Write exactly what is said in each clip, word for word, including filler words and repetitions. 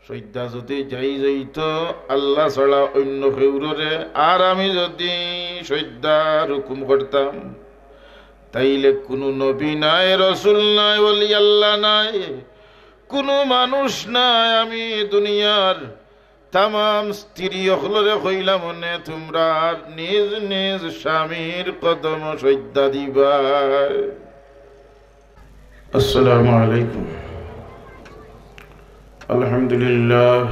সইজদা যুদি যাই যাইতো আল্লাহ ছাড়া অইন্য কেউররে, আর আমি যুদি সইজদার হুকুম করতাম, তাইলে কুনু নবী নাই, রসুল নাই, ওলি আল্লাহ নাই, কুনু মানুষ নাই। আমি দুনিয়ার তামাম স্ত্রী অকলরে কইলাম, অনে তুমরা নিজ নিজ স্বামীর কদম সইজদা দিবা। السلام عليكم. الحمد لله.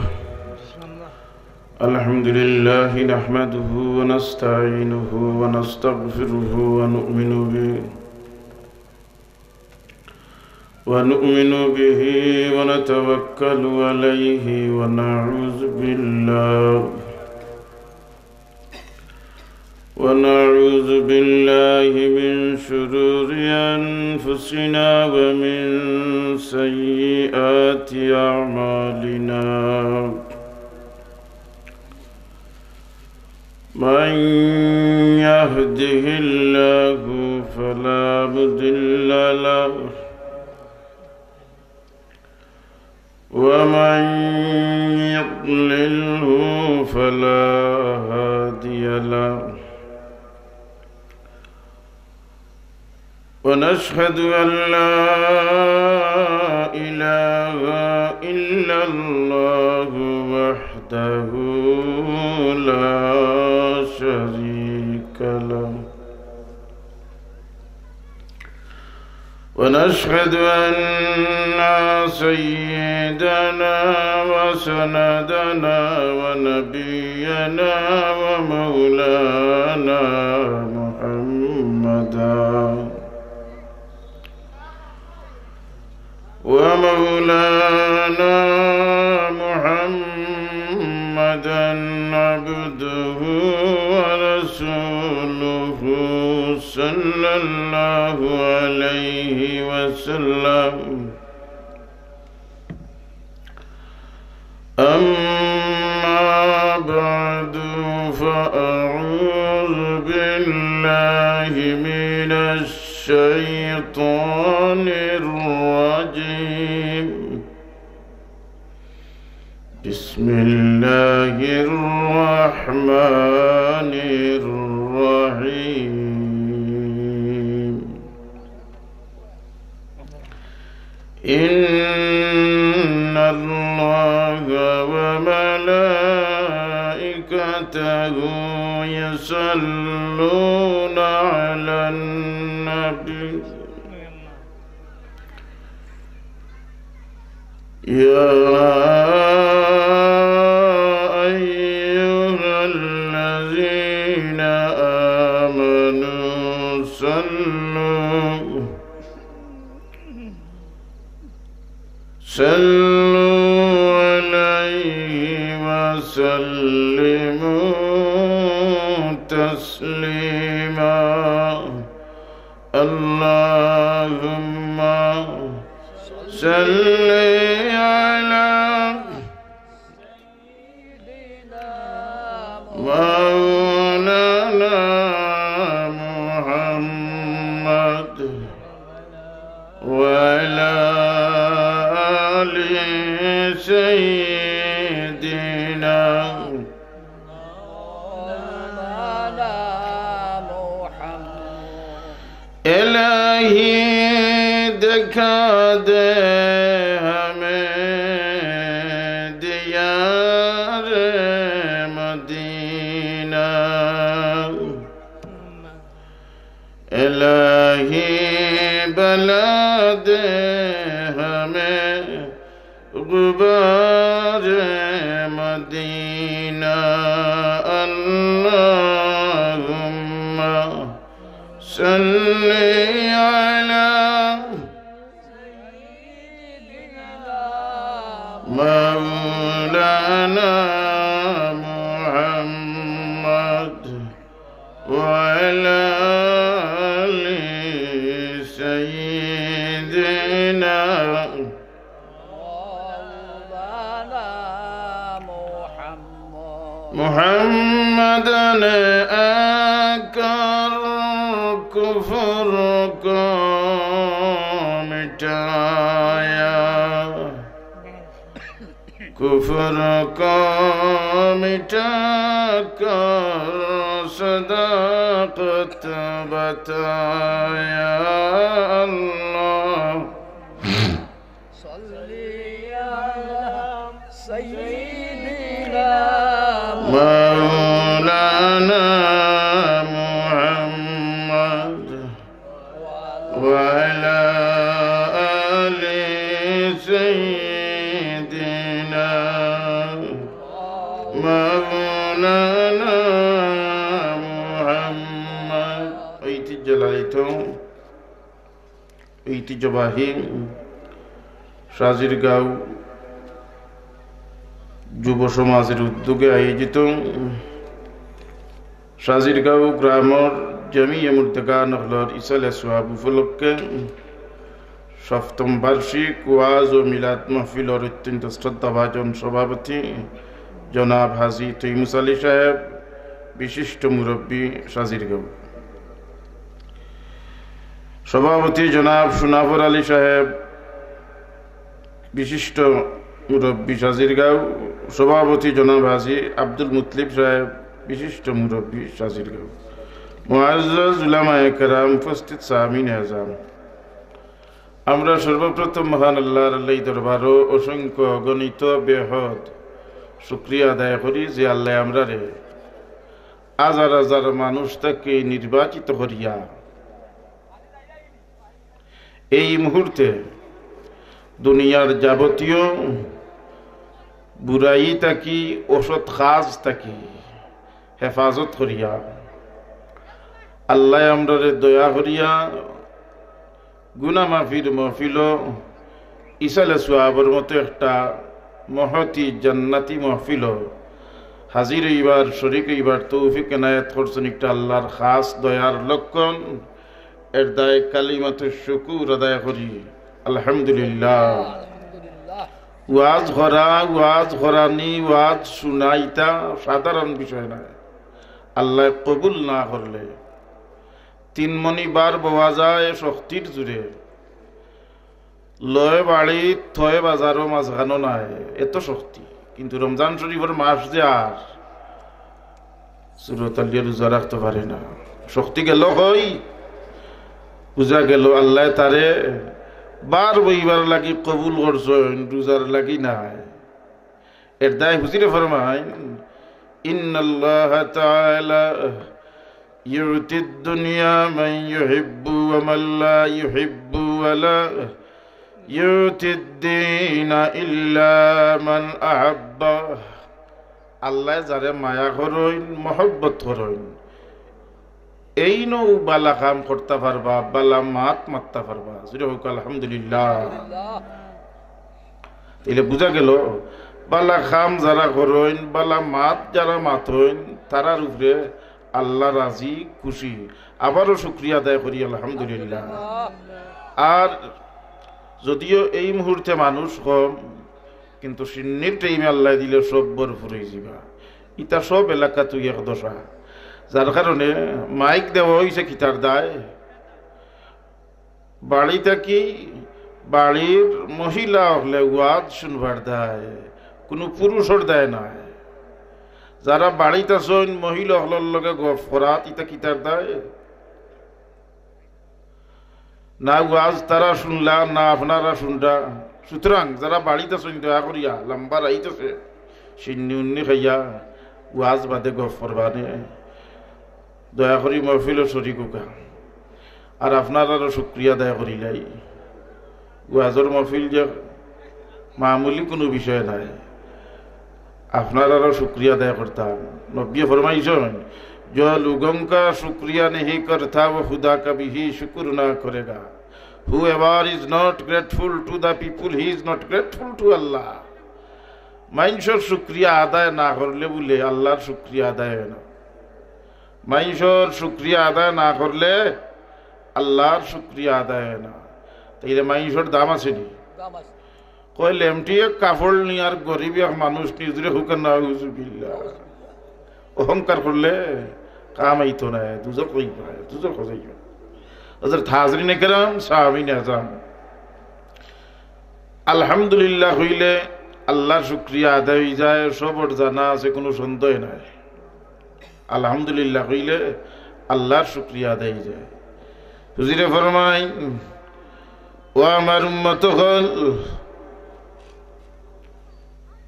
الحمد لله نحمده ونستعينه ونستغفره ونؤمن به، ونؤمن به ونتوكل عليه ونعوذ بالله ونعوذ بالله من شرور أنفسنا ومن سيئات أعمالنا. من يهده الله فلا مضل له، ومن يضلله فلا هادي له. ونشهد أن لا إله إلا الله وحده لا شريك له. ونشهد أن سيدنا وسندنا ونبينا ومولانا محمدا، ومولانا محمدا عبده ورسوله، صلى الله عليه وسلم. أما بعد، فأعوذ بالله من الشيطان الرجيم. بسم الله الرحمن الرحيم. إن الله وملائكته يصلون على النبي. يا أيها الذين آمنوا صلوا، صلوا عليه وسلموا تسليما. اللهم صل على مولانا محمد وعلى آل سيدنا إلهي دکھا دے ہمیں دیار مدینہ۔ الہی بلا دے ہمیں غبار مدینہ۔ اللہم صل علی مولانا محمد وعلى آل سيدنا محمد۔ محمد آ کر کفر کو مٹایا، کفر کو مٹا کر صداقت بتا، یا اللہ۔ صلی علی سیدنا مولانا محمد وعلى آل سيدنا مولانا محمد। ঐতিহ্য লালিত, ঐতিহ্যবাহী সাজিরগাঁও যুব সমাজের উদ্যোগে আয়োজিত সাজিরগাঁও গ্রামর জামিয়া মুর্দেগান অকলর ইসালে সওয়াব উপলক্ষে সপ্তম বার্ষিক ওয়াজ ও মিলাদ মাহফিলর অত্যন্ত শ্রদ্ধাভাজন সভাপতি জনাব হাজী তৈমুস আলী সাহেব, বিশিষ্ট মুরব্বী সাজিরগাঁও, সভাপতি জনাব সুনাফর আলী সাহেব, বিশিষ্ট মুরব্বী সাজিরগাঁও, সভাপতি জনাব হাজী আব্দুল মুতলিব সাহেব, বিশিষ্ট মুরব্বী সাজিরগাঁও, মুআজ্জাজ উলামায়ে কেরাম, উপস্থিত সামিন এজাম, আমরা সর্বপ্রথম মহান আল্লাহর আল্লাহ দরবারও অসংখ্য অগণিত বেহদ শুকরিয়া আদায় করি যে আল্লাহ আমরারে হাজার হাজার মানুষ থাকি নির্বাচিত করিয়া এই মুহূর্তে দুনিয়ার যাবতীয় বুরাই থাকি, অসৎ কাজ থাকি হেফাজত করিয়া আল্লাহ আমরারে দয়া করিয়া গুনা মাফির মহফিল, ইসালে সওয়াবর মতো একটা মহতি জান্নাতি মহফিল হাজির অইবার, শরিক অইবার তৌফিক এনায়েত করছইন। একটা আল্লাহর খাস দয়ার লক্ষণ। এর দায় কালিমাতু শুকুর আদায় করি, আলহামদুলিল্লাহ। ওয়াজ করা, ওয়াজ করানি, ওয়াজ শুনা, ইতা সাধারণ বিষয় নায়। আল্লাহ কবুল না করলে তিন মণি বার বওয়া যায় শক্তির জোরে, লয় বাড়ি থয় বাজারও মাঝখানো নাই, এত শক্তি। কিন্তু রমজান শরীফর মাস যে আর সুরত আলিয়া রোজা রাখতে পারে না, শক্তি গেল কই? বুঝা গেল আল্লাহ তারে বার বইবার লাগি কবুল করছইন, রোজার লাগি নাই। এর দায় হুজুরে ফরমাইন, ইন্নাল্লাহ তাআলা يؤتي الدنيا من يحب ومن لا يحب ولا يؤتي الدين إلا من أحبه। আল্লাহ যারে মায়া করইন, মহব্বত করইন, এইনও বালা কাম করতা পারবা, বালা মাত মাততা পারবা। জোরে হোক আলহামদুলিল্লাহ। তাইলে বুঝা গেল, বালা কাম যারা করইন, বালা মাত যারা মাতইন, তারার উপরে আল্লাহ রাজি, খুশি। আবারও শুকরিয়া আদায় করি, আলহামদুলিল্লাহ। আর যদিও এই মুহূর্তে মানুষ কম, কিন্তু সিন্নির টাইমে আল্লাহ দিলে সব ভরপুর অইযিবা। ইতা সব এলাকাত এক দশা, যার কারণে মাইক দেওয়া অইছে কিতার দায়। বাড়ি থাকি বাড়ির মহিলা অকলে ওয়াজ শুনবার দায়, কুনু পুরুষর দায় নায়। যারা বাড়িত আছইন, মহিলা অকলর লগে গফ করাত, ইতা কিতার দায়? না ওয়াজ তারা শুনলা, না আপনারা শুনরা। সুতরাং যারা বাড়িত আছইন, দয়া করিয়া লম্বা রাইত আছে, সিন্নি উন্নি খাইয়া ওয়াজ বাদে গফ করবা নে। দয়া করি মহফিলো শরিক অউক্কা। আর আপনারারও শুকরিয়া আদায় করিলাই। ওয়াজর মহফিল যে মামুলি কুনু বিষয় নায়, আপনারারও শুকরিয়া আদায় করতাম। নবীয়ে ফরমাইছইন, "जो लोगों का शुक्रिया नहीं करता, वो खुदा का भी शुक्र ना करेगा। Whoever is not grateful to the people, he is not grateful to Allah." মাইনষর শুকরিয়া আদায় না করলে বুলে আল্লাহর শুকরিয়া আদায় অয় না। মাইনষর শুকরিয়া আদায় না করলে আল্লাহর শুকরিয়া আদায় অয় না। তাইলে মাইনষর দাম আছে নি? দাম আছে। কয়, লেমটি এক কাপড় নি আর গরিব এক মানুষ নি, জোরে হোক না, নাউজুবিল্লাহ। অহংকার করলে কাম আইতো না, দুজখ অইবা, দুজখ অইবা। হযরত হাজরিনে কেরাম, সামিন এজাম, আলহামদুলিল্লাহ কইলে আল্লাহর শুকরিয়া আদায় অই যায়, সবর জানা আছে, কুনু সন্দেহ নাই। আলহামদুলিল্লাহ কইলে আল্লাহর শুকরিয়া আদায় অই যায়। হুজুরে ফরমাইন, "ও আমার উম্মত অকল,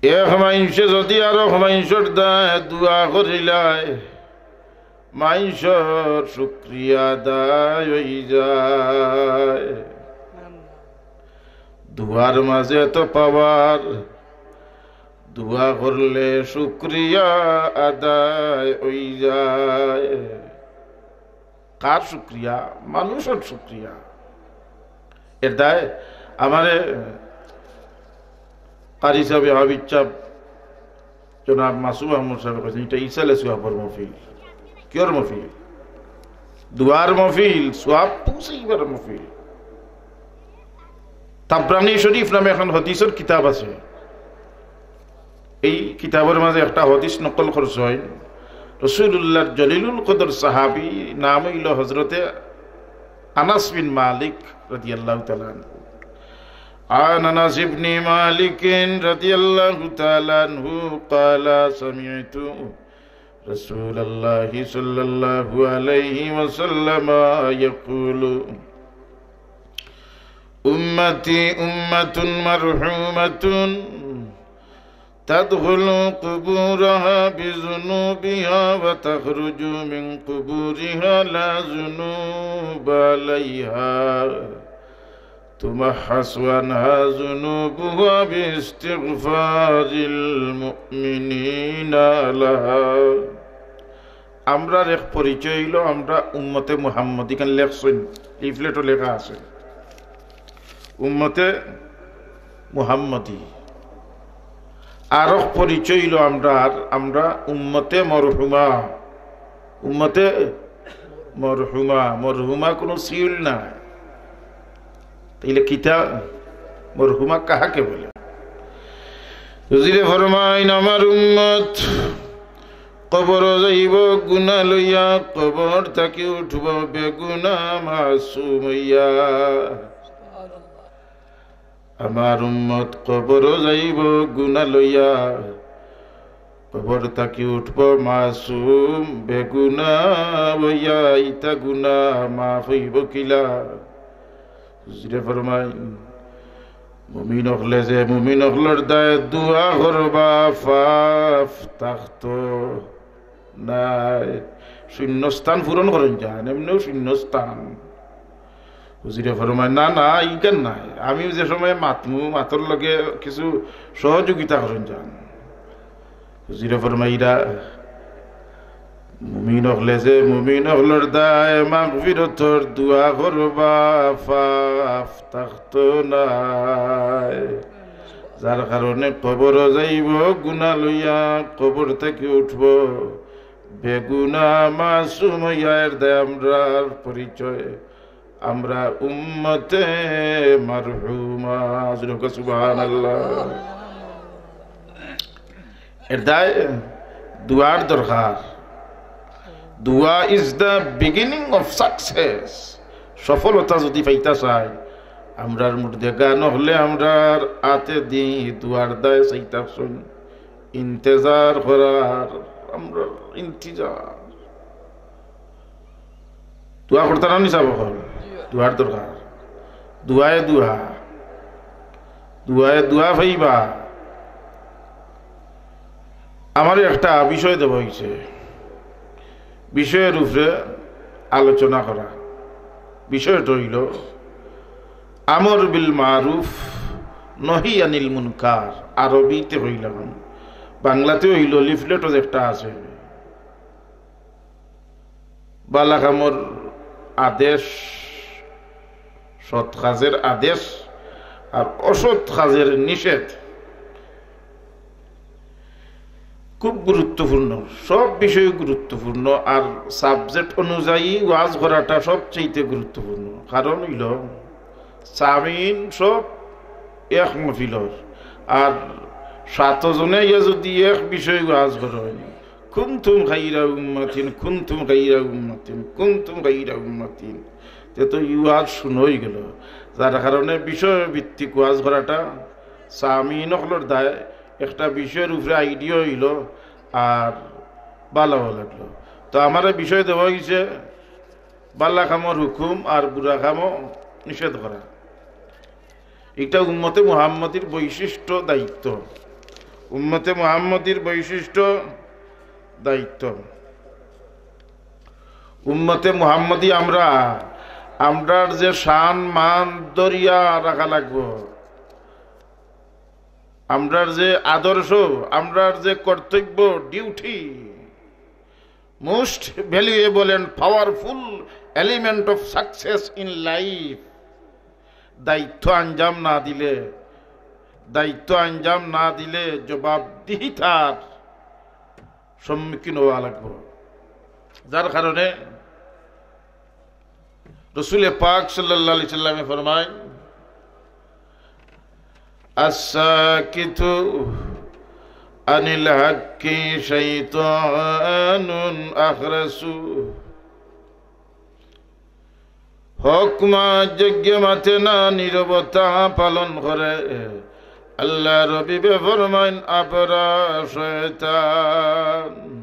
এক মাইনষে যুদি আরক মাইনষর দায় দোয়া করিলায়, মাইনষর শুকরিয়া আদায় অই যায়।" দোয়ার মাঝে তো পাওয়ার, দোয়া করলে শুকরিয়া আদায় অই যায়। কার শুকরিয়া? মানুষর শুকরিয়া। এর দায় আমারে কারি সাহেব, হাবিব সাহেব, জনাব মাসুম আহমদ সাহেব কইছইন, "ইটা ইসালে সওয়াবর মহফিল।" কিয়র মহফিল? দোয়ার মহফিল, সওয়াব পৌঁছাইবার মহফিল। তাবরানী শরীফ নামে একখান হাদিসর কিতাব আছে। এই কিতাবর মাঝে একটা হাদিস নকল করছইন। রাসূলুল্লাহর জলিলুল কদর সাহাবী, নাম অইলো হযরতে আনাস বিন মালিক রাদিয়াল্লাহু তাআলা আনহু। عن أنس بن مالك رضي الله تعالى عنه قال: سمعت رسول الله صلى الله عليه وسلم يقول: أمتي أمة مرحومة، تدخل قبورها بذنوبها وتخرج من قبورها لا ذنوب عليها، تمحص عنها ذنوبها باستغفار المؤمنين لها. আমরার এক পরিচয় অইলো আমরা উম্মতে মুহাম্মদী, ইখান লেখছইন, লিফলেটও লেখা আছে, উম্মতে মুহাম্মদী। আরক পরিচয় অইলো আমরার, আমরা উম্মতে মরহুমা, উম্মতে মরহুমা। মরহুমা কুনু সিউল নায়। তাইলে কিতা? মরহুমা কাহাকে বলে? হুজুরে ফরমাইন, আমার উম্মত কবরো যাইবো গুনা লইয়া, কবর থাকি উঠবো বেগুনা মাসুম অইয়া। আমার উম্মত কবরো যাইবো গুনা লইয়া, কবর থাকি উঠবো মাসুম বেগুনা অইয়া। ইতা গুনা মাফ অইবো কিলা? হুজুরে ফরমাইন, মুমিন অকলে যে মুমিন অকলর দায় দোয়া করবা, পাপ থাকতো নায়। শূন্যস্থান পূরণ করইন যান, এমনেউ শূন্যস্থান। হুজুরে ফরমাইন, "না, না, ইখান নায়। আমি যে সময় মাতমু, মাতর লগে কিছু সহযোগিতা করইন যান।" হুজুরে ফরমাইরা, মুমিন অকলে যে মুমিন অকলর দায় মাগফিরতর দোয়া করবা, পাপ থাকতো নায়। যার কারণে কবরো যাইবো গুনা লইয়া, কবর থাকি উঠবো বেগুনা মাসুম অইয়া। এর দায় আমরার পরিচয়, আমরা উম্মতে মারহুমা। জোরে কও সুবহানাল্লাহ। এর দায় দোয়ার দরকার। দোয়া is the beginning of success। সফলতা যুদি পাইতা চাই, আমরার মুর্দেগান অকলে আমরার আতেদি দোয়ার দায় চাইতা চাইন। ইন্তেজার করার, আমরার ইন্তেজার। দোয়া করতা না নি সাব অকল? দোয়ার দরকার। দোয়ায় দোয়া, দোয়ায় দোয়া পাইবা। আমারে একটা বিষয় দেওয়া অইছে, বিষয়র উপরে আলোচনা করা। বিষয়টা অইলো আমর বিল মারুফ, নহি আনিল মুনকার। আরবিতে কইলাম, বাংলাতে অইলো, লিফলেটও একটা আছে। বালা কামর আদেশ, সৎ কাজের আদেশ আর অসৎ কাজের নিষেধ খুব গুরুত্বপূর্ণ। সব বিষয় গুরুত্বপূর্ণ, আর সাবজেক্ট অনুযায়ী ওয়াজ করাটা সবচেয়ে গুরুত্বপূর্ণ। কারণ অইলো, সামিন সব এক মহফিলর, আর সাত জনে ইয়া যুদি এক বিষয় ওয়াজ করইন, কুনতুম খাইরা উম্মাতিন, কুনতুম খাইরা উম্মাতিন, কুনতুম খাইরা উম্মাতিন, তে তো ই ওয়াজ শুনা অইগেলো। যার কারণে বিষয়ভিত্তিক ওয়াজ করাটা সামিন অকলর দায় একটা বিষয়র উপরে আইডিয়া অইলো আর ভালা লাগলো। তো আমারে বিষয় দেওয়া অইছে বালা কামর হুকুম আর বুরা কামো নিষেধ করা। এটা উম্মতে মুহাম্মদীর বৈশিষ্ট্য, দায়িত্ব। উম্মতে মুহাম্মদীর বৈশিষ্ট্য, দায়িত্ব। উম্মতে মুহাম্মদী আমরা, আমরার যে শান মান ধরিয়া রাখা লাগবো, আমরার যে আদর্শ, আমরার যে কর্তব্য, duty, most valuable and powerful element of success in life, দায়িত্ব আঞ্জাম না দিলে, দায়িত্ব আঞ্জাম না দিলে জবাবদিহিতার সম্মুখীন হওয়া লাগবো। যার কারণে রসুলে পাক সাল্লাল্লাহু আলাইহি সাল্লামে ফরমায়, "আস-সাকিতু আনিল হাক্কি শাইতানুন আখরাসু।" হক মাত যোগ্য মাতে না, নীরবতা পালন করে, আল্লাহর হাবিবে ফরমাইন, আবরা শয়তান।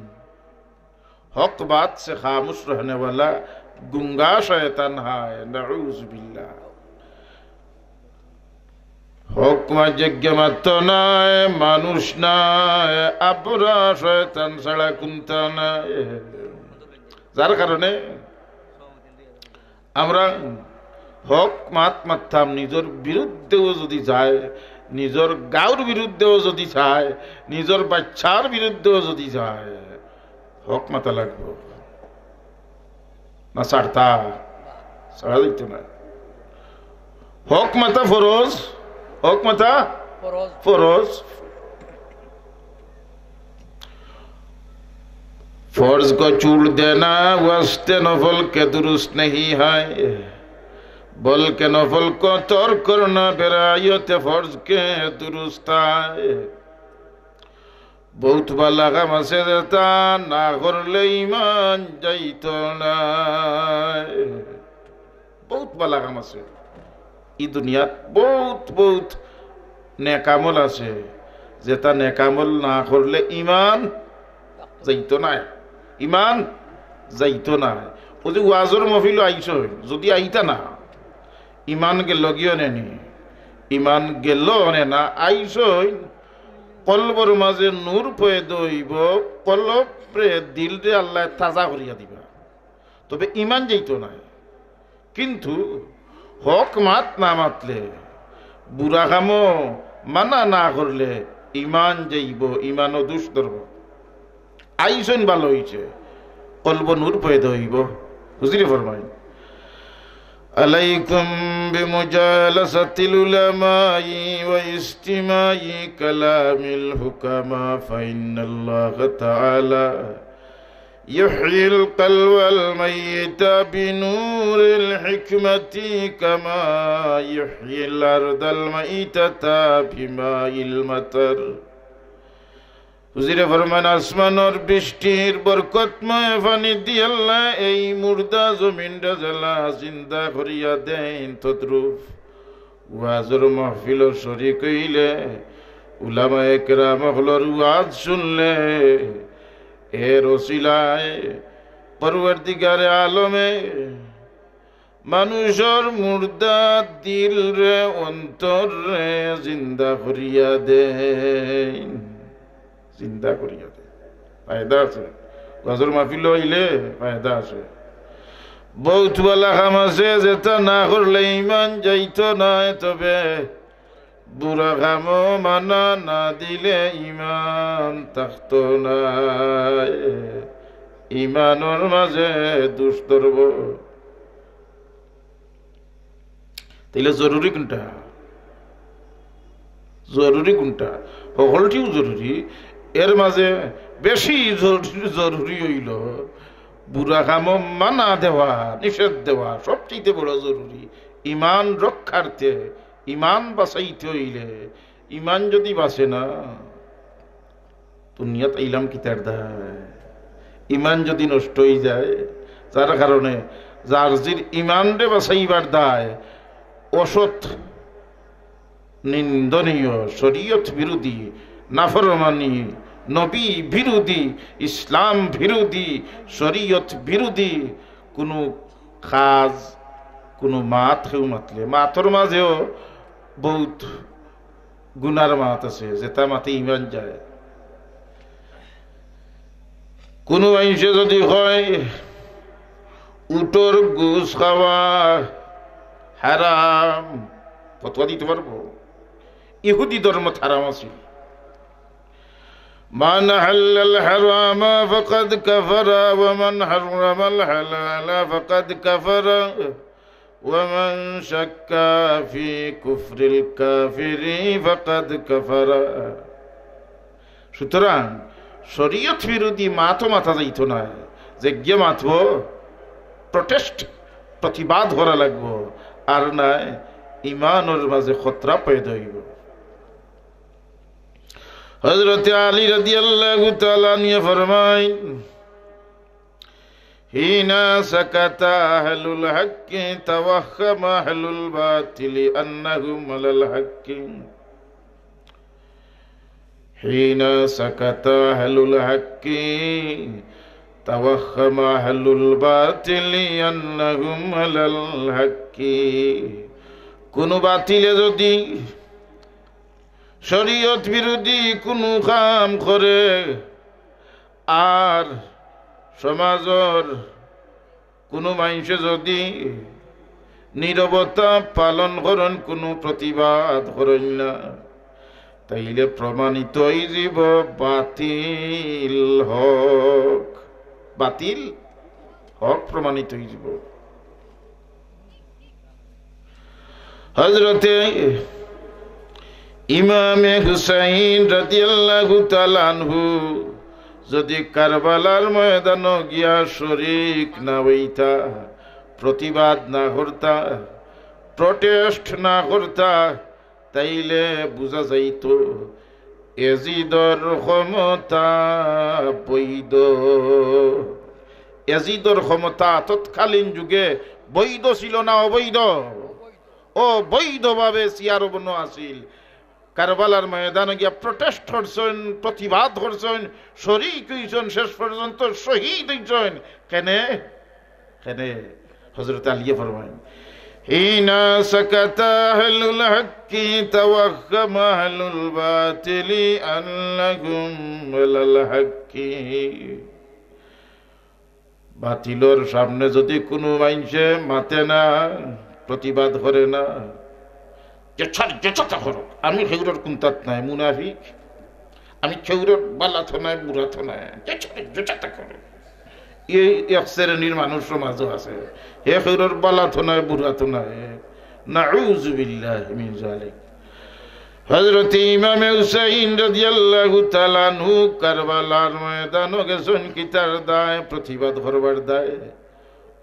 হক বাত সে খামোশ রহনে ওয়ালা গুঙ্গা শয়তান হায়, নাউজুবিল্লাহ। হক মাত যোগ্য মাত নায়, মানুষ নায়, আবরা শয়তান ছাড়া কুন্তা নায়। যার কারণে আমরা হক মাত মাততাম, নিজর বিরুদ্ধেও যদি যায়, নিজর গাউর বিরুদ্ধেও যদি যায়, নিজর বাচ্চার বিরুদ্ধেও যদি যায়, হক মাতা লাগবো। না ছাড়তা? ছাড়া যাইতো না। হক মাতা ফরজ, হক মাতা ফরজ। ফরজ। فرض کو چھوڑ دینا واسطے نفل کے درست نہیں ہے، بلکہ نفل کو ترک کرنا برعایت فرض کے درست ہے۔ বহুত বালা কাম আছে যেটা না করলে ইমান যাইতো না। বহুত বালা কাম আছে। ই দুনিয়াত বহুত বহুত নেকামল আছে, যেটা নেকামল না করলে ইমান যাইতো নায়, ইমান যাইতো নায়। ওই যে ওয়াজর মহফিল আইসইন, যদি আইতা না, ইমান গেল গিয়ে নেনি, ইমান গেল নে না, আইসইন, কলবর মাঝে নূর পয়দা অইব, কলবরে দিলরে আল্লাহ তাজা করিয়া দিবা, তবে ইমান যাইতো নায়। কিন্তু হক মাত না মাতলে, বুরা কামো মানা না করলে ইমান যাইব, ইমানও দুষ ধরব। আইসইন ভালো হইছে, কলব নূর পয়দা হইব। হুজুরে ফরমাইন, عليكم بمجالسة العلماء واستماع كلام الحكماء فإن الله تعالى يحيي القلب الميت بنور الحكمة كما يحيي الأرض الميتة بماء المطر। হুজুরে ফরমান, আসমানর বৃষ্টির বরকতময় পানি দিয়া আল্লাহ এই মুর্দা জমিনটা যেলা জিন্দা করিয়া দেইন, তদ্রূপ ওয়াজর মাহফিলো শরিক অইলে, উলামায়ে কেরাম অকলর ওয়াজ শুনলে, এর ওসিলায় পরওয়ারদিগারে আলমে মানুষর মুর্দা দিলরে, অন্তররে জিন্দা করিয়া দেইন, জিন্দা করিয়া দেইন। ফায়দা আছে, ওয়াজর মাহফিলো আইলে ফায়দা আছে। বহুত বালা কাম আছে, যেটা না করলে ইমান যাইতো নায়, তবে বুরা কামো মানা না দিলে ইমান থাকতো নায়, ইমানর মাঝে দুষ ধরব। তাইলে জরুরি কুনটা? জরুরি কুনটা? হকলটিউ জরুরি। এর মাঝে বেশি জরুরি, জরুরি অইল বুরা কামো মানা দেওয়া, নিষেধ দেওয়া, সবচেয়ে বড় জরুরি। ইমান রক্ষার্থে, ইমান বাঁচাইতে অইলে, ইমান যদি বাঁচে না, দুনিয়াত আইলাম কিতার দায়? ইমান যদি নষ্ট অই যায়, যার কারণে যার জির ইমানরে বাঁচাইবার দায় অসৎ নিন্দনীয়, শরীয়ত বিরোধী, নাফরমানি, নবী বিরোধী, ইসলাম বিরোধী, শরীয়ত বিরোধী কুনু কাজ, কুনু মাত কেউ মাতলে, মাতর মাঝেও বউত গুনার মাত আছে, যেটা মাতে ইমান যায়। কুনু মাইনষে যদি কয়, "উটর গোস খাওয়া হারাম", ফতোয়া দিতো পারবো? ইহুদি ধর্মত হারাম আছিল। "মান আহাল্লাল হারামা ফাকাদ কাফারা ওয়া মান হাররামাল হালালা ফাকাদ কাফারা ওয়া মান শাক্কা ফি কুফরিল কাফিরি ফাকাদ কাফারা।" সুতরাং শরীয়ত বিরোধী মাতও মাতা যাইতো নায়, যেগিয়ে মাতবো, প্রোটেস্ট, প্রতিবাদ করা লাগবো, আর নায় ইমানর মাঝে খতরা পয়দা অইবো। হযরতে আলী রাদিয়াল্লাহু তাআলা আনহু ফরমাইন, "হিনা সাকাতা আহলুল হাক্কি তাওয়াহহামা আহলুল বাতিলি আন্নাহুম আলাল হাক্কি।" হিনা সাকাতা আহলুল হাক্কি তাওয়াহহামা আহলুল বাতিলি আন্নাহুম আলাল হাক্কি। কুনু বাতিলে যদি শরীয়ত বিরোধী কুনু কাম করে, আর সমাজর কুনু মাইনষে যদি নীরবতা পালন করইন, কুনু প্রতিবাদ করইন না, তাইলে প্রমাণিত অইযিবো বাতিল হক, বাতিল হক প্রমাণিত অইযিবো। হযরতে ইমামে হুসাইন রাদিয়াল্লাহু তাআলা আনহু যদি কারবালার ময়দানো গিয়া শরিক না অইতা, প্রতিবাদ না করতা, প্রোটেস্ট না করতা, তাইলে বুঝা যাইতো এজিদর ক্ষমতা বৈধ। এজিদর ক্ষমতা তৎকালীন যুগে বৈধ ছিল না অবৈধ? অবৈধভাবে চেয়ারো বনো আছিল। কারবালার ময়দানো গিয়া প্রোটেস্ট করছইন, প্রতিবাদ করছইন, শরিক অইছইন, শেষ পর্যন্ত শহীদ অইছইন। কেনে? কেনে? হযরত আলীয়ে ফরমাইন, "হিনা সাকাতা আহলুল হাক্কি তাওয়াহহামা আহলুল বাতিলি আন্নাহুম আলাল হাক্কি।" বাতিলর সামনে যদি কুনু মাইনষে মাতে না, প্রতিবাদ করে না, যে ছাড়, যে ছাতা করুক, আমি হেউরর কুন্তাত নাই, মুনাফিক, আমি কেউরর বালা থো নায়, বুরা থো নায়, যে ছাড়, যে ছাতা করুক। এই এক শ্রেণীর মানুষ সমাজো আছে, হে হেউরর বালা থো নায়, বুরা থো নায়। নাউযুবিল্লাহি মিন যালিক। হযরত ইমামে হুসাইন রাদিয়াল্লাহু তাআলা আনহু কারবালার ময়দানো গেছইন কিতার দায়? প্রতিবাদ করবার দায়।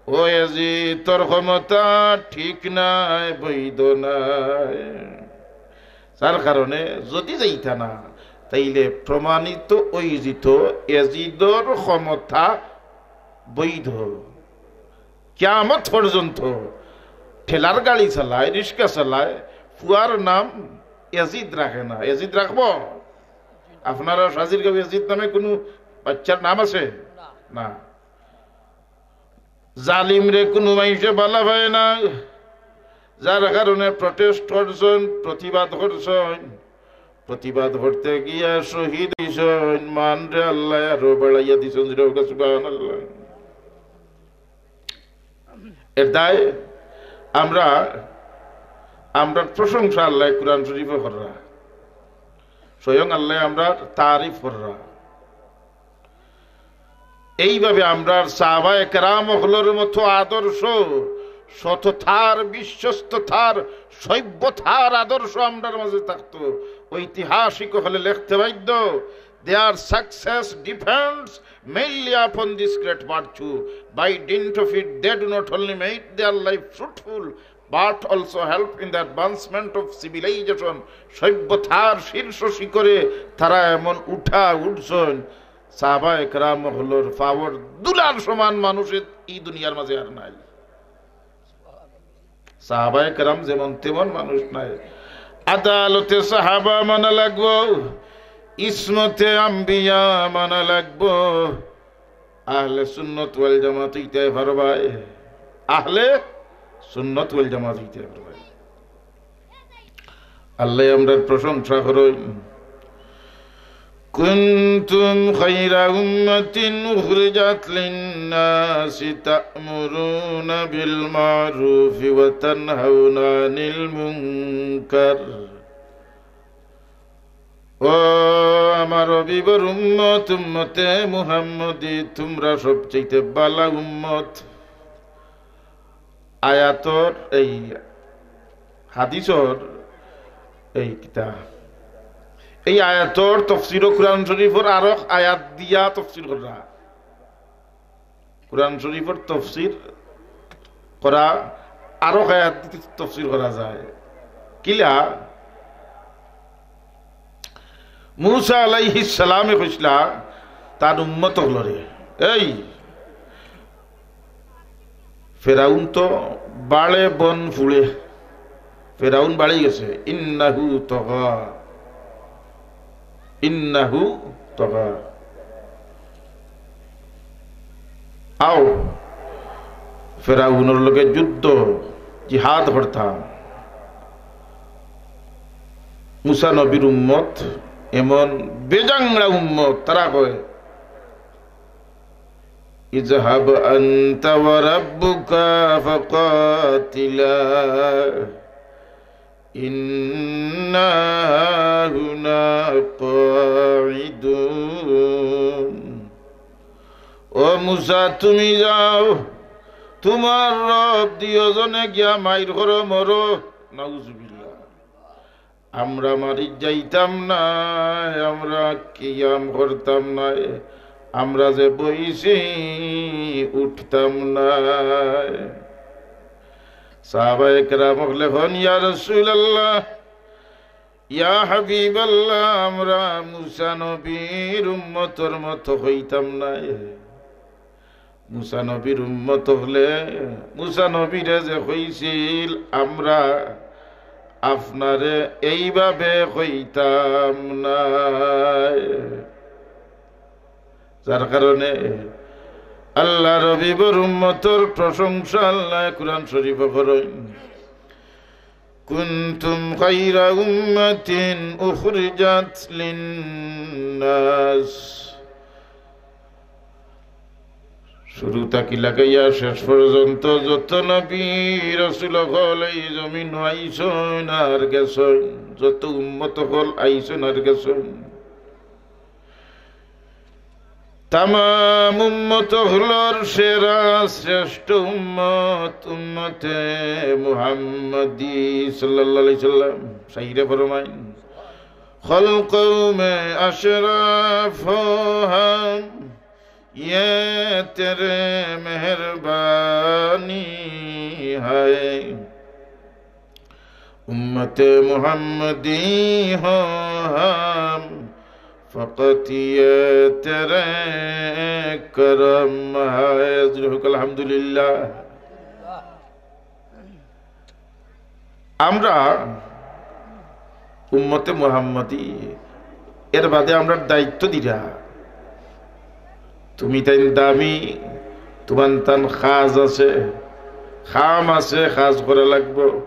ও এজিদ, তোর ক্ষমতা ঠিক নাই, বৈধ নাই। যার কারণে যদি যাইতা না, তাইলে প্রমাণিত অইযিতো এজিদর ক্ষমতা বৈধ। কিয়ামত পর্যন্ত ঠেলার গাড়ি চালায়, রিক্সা চালায়, ফুয়ার নাম এজিদ রাখে না। এজিদ রাখবো? আপনারা সাজির গাঁও এজিদ নামে কুনু বাচ্চার নাম আছে? না। জালিমরে কুনু মাইনষে বালা পায় না, যার কারণে প্রোটেস্ট করছইন, প্রতিবাদ করছইন। প্রতিবাদ করতে গিয়া শহীদ অইছইন, মানরে আল্লায় আরো বাড়াইয়া দিছইন। জোরে কউক্কা সুবহানাল্লাহ। এর দায় আমরা, আমরার প্রশংসা আল্লায় কুরআন শরিফো কররা, স্বয়ং আল্লায় আমরার তারিফ কররা। এইভাবে আমরার সাহাবায়ে কেরাম অকলর মতো আদর্শ, সততার, বিশ্বস্ততার, সভ্যতার আদর্শ আমরার মাঝে থাকতো, ঐতিহাসিক অকলে লেখতে বাধ্য, "Their success depends mainly upon this great virtue. By dint of it, they do not only make their life fruitful, but also help in the advancement of civilization." সভ্যতার শীর্ষ শিখরে তারা এমন উঠা উঠছইন, সাহাবায়ে কেরাম অকলর পাওর ধুলার সমান মানুষ ই দুনিয়ার মাঝে আর নাই। সাহাবায়ে কেরাম যেমন তেমন মানুষ নায়। আদালতে সাহাবা মানা লাগবো, ইসমতে আম্বিয়া মানা লাগবো। আহলে সুন্নত ওয়াল জামাত অইতে পারবায়, আহলে সুন্নত ওয়াল জামাত অইতে পারবায়। আল্লায় আমরার প্রশংসা করইন। كنتم خير أمة أخرجت للناس تأمرون بالمعروف وتنهون عن المنكر। ও আমার হাবিবর উম্মত, উম্মতে মুহাম্মদী, তুমরা সবচেয়ে বালা উম্মত। আয়াতর এই হাদিসর এই কিতা, এই আয়াতর তফসিরও কুরআন শরীফর আরক আয়াত দিয়া তফসির করা। কুরআন শরীফর তফসির করা, আরক আয়াত দি তফসির করা যায়। কিলা? মুসা আলাইহিস সালামে কইছলা তার উম্মত অকলরে, এই ফেরাউন তো বাড়ে বন ফুড়ে, ফেরাউন বাড়ি গেছে, ইন্নাহু তগা, ইন্নাহু তগা। আও, ফেরাউনর লগে যুদ্ধ, জিহাদ করতাম। মুসা নবীর উম্মত এমন বেজাংড়া উম্মত, তারা কয়, اذهب أنت وربك فقاتلا إنا هاهنا قاعدون। ও মুসা, তুমি যাও, তোমার রব দুইজনে গিয়া মাইর করো, মরো। নাউজুবিল্লাহ। আমরা মারি যাইতাম না, আমরা কিয়াম করতাম না, আমরা যে বইছি উঠতাম না। সাহাবায়ে কেরাম অকলে কইন, ইয়া রাসূলুল্লাহ, ইয়া হাবিবাল্লাহ, আমরা মুসা নবীর উম্মতর মতো অইতাম না। মুসা নবীর উম্মত অকলে মুসা নবীরে যে কইছিল, আমরা আপনারে এইভাবে কইতাম না। যার কারণে আল্লার হাবিবর উম্মতর প্রশংসা আল্লায় কুরআন শরীফো করইন। كنتم خير أمة أخرجت للناس। শুরু থাকি লাগাইয়া শেষ পর্যন্ত যত নবী রাসূল অকল এই জমিনো আইছইন আর গেছইন, যত উম্মত অকল আইছইন আর গেছইন, তামাম উম্মত অকলর সেরা শ্রেষ্ঠ উম্মত উম্মতে মুহাম্মদী সাল্লাল্লাহু আলাইহি সাল্লাম। শাইরে ফরমাইন, خلقوں میں اشرف ہو ہم، یہ تیری مہربانی ہے۔ امت محمدی ہو ہم، فقط یہ تیرے کرم ہے۔ ذرا الحمدللہ۔ আমরা উম্মতে মুহাম্মদী, এর বাদে আমরার দায়িত্ব দিরা, তুমি তাইন দামি, তুমান তান কাজ আছে, কাম আছে, কাজ করা লাগবো।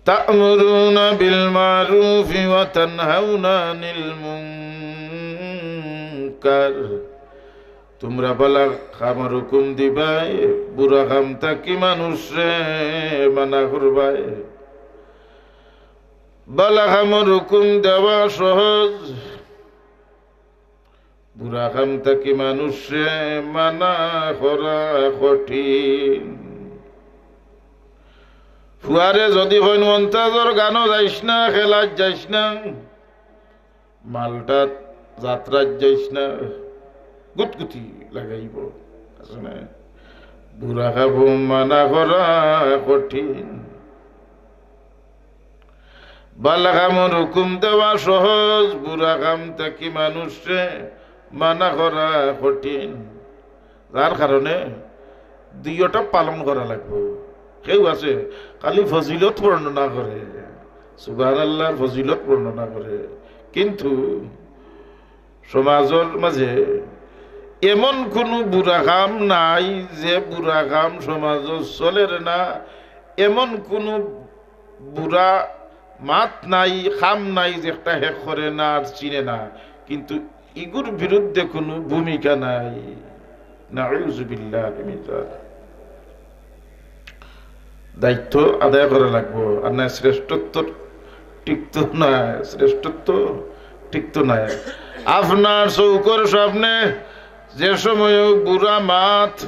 تأمرون بالمعروف وتنهون عن المنكر। তুমরা বালা কামর হুকুম দিবায়, বুরা কাম থাকি মানুষরে মানা করবায়। বালা কামর হুকুম দেওয়া সহজ, বুরা কাম থাকি মানুষরে মানা করা কঠিন। ফুয়ারে যদি কইন, "মন্তাজর গানো যাইস না, খেলাত যাইস না, মালটাত যাত্রাত যাইস না", গুতগুতি লাগাইবো। আছে না? বুরা কাম মানা করা কঠিন। বালা কামর হুকুম দেওয়া সহজ, বুরা কাম থাকি মানুষরে মানা করা কঠিন। যার কারণে দুইওটা পালন করা লাগবো। কেউ আছে খালি ফজিলত বর্ণনা করে, সুবহানাল্লাহর ফজিলত বর্ণনা করে, কিন্তু সমাজর মাঝে এমন কুনু বুরা কাম নাই যে বুরা কাম সমাজো চলের না, এমন কুনু বুরা মাত নাই, কাম নাই যেটা হে করে না আর চিনে না, কিন্তু ইগুর বিরুদ্ধে কুনু ভূমিকা নাই। নাউজুবিল্লাহি মিন যালিক। দায়িত্ব আদায় করা লাগবো, আর না শ্রেষ্ঠত্ব টিকতো না, শ্রেষ্ঠত্ব টিকতো না। আপনার চউখর সামনে যে সময় বুরা মাত,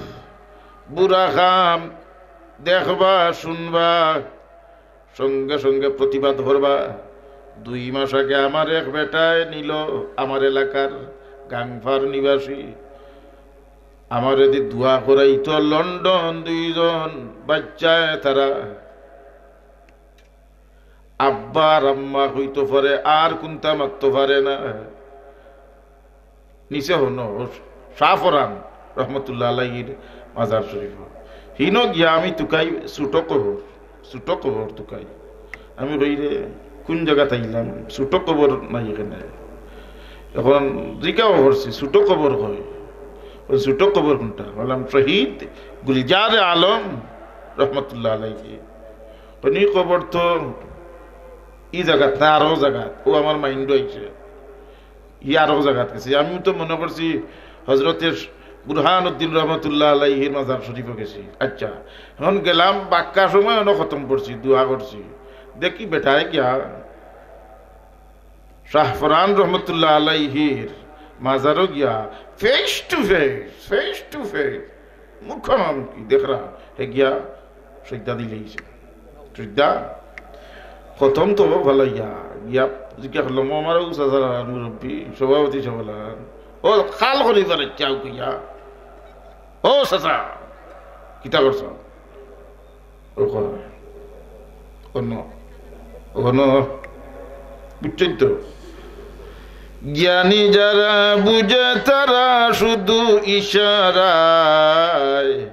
বুরা কাম দেখবা, শুনবা, সঙ্গে সঙ্গে প্রতিবাদ করবা। দুই মাস আগে আমার এক বেটায় নিল, আমার এলাকার গাংফার নিবাসী, আমারে দি দোয়া করাইতো লন্ডন, দুইজন বাচ্চায় তারা আব্বা আর আম্মা কইতো পারে, আর কুন্তা মাততো পারে না। নিচে হনো শাহপরান রহমতুল্লাহ আলাইহির মাজার শরীফ। হিনো গিয়া আমি তুকাই ছোট কবর, ছোট কবর তুকাই। আমি কই, "রে, কুন জাগাত আইলাম? ছোট কবর নাই এখানে।" এখন জিকাও করছি, "ছোট কবর কই?" ওই ছোট কবর কুনটা? বললাম, "শহীদ গুলজার আলম রহমতুল্লাহ আলাইহি।" কইন, "ই কবর তো ই জাগাত না, আরো জাগাত।" ও আমার মাইন্ডো আইছে, ই আরো জাগাত গেছে। আমি তো মনে করছি হজরতে বুরহানুদ্দিন রহমতুল্লাহ আলাইহির মাজার শরীফো গেছি। আচ্ছা, এখন গেলাম, বাক্কা সময় অনো খতম করছি, দোয়া করছি। দেখি বেটায় গিয়া শাহপরান রহমতুল্লাহ আলাইহির মাজারো গিয়া face to face, face to face, মুখামুখি দেখরা, হে গিয়া সইজদা দিলাইছে। সইজদা খতম তো ভালা গিয়া, গিয়া জিজ্ঞা করলাম, "ও আমার ও চাচার মুরব্বী, সভাপতি সাবলান, ও খাল করি পারে চাও কইয়া, ও চাচা, কিতা করছ?" ওখানে, ওখানে, ওখানে, বুঝছেন তো? জ্ঞানী যারা বুঝে তারা শুধু ইশারায়,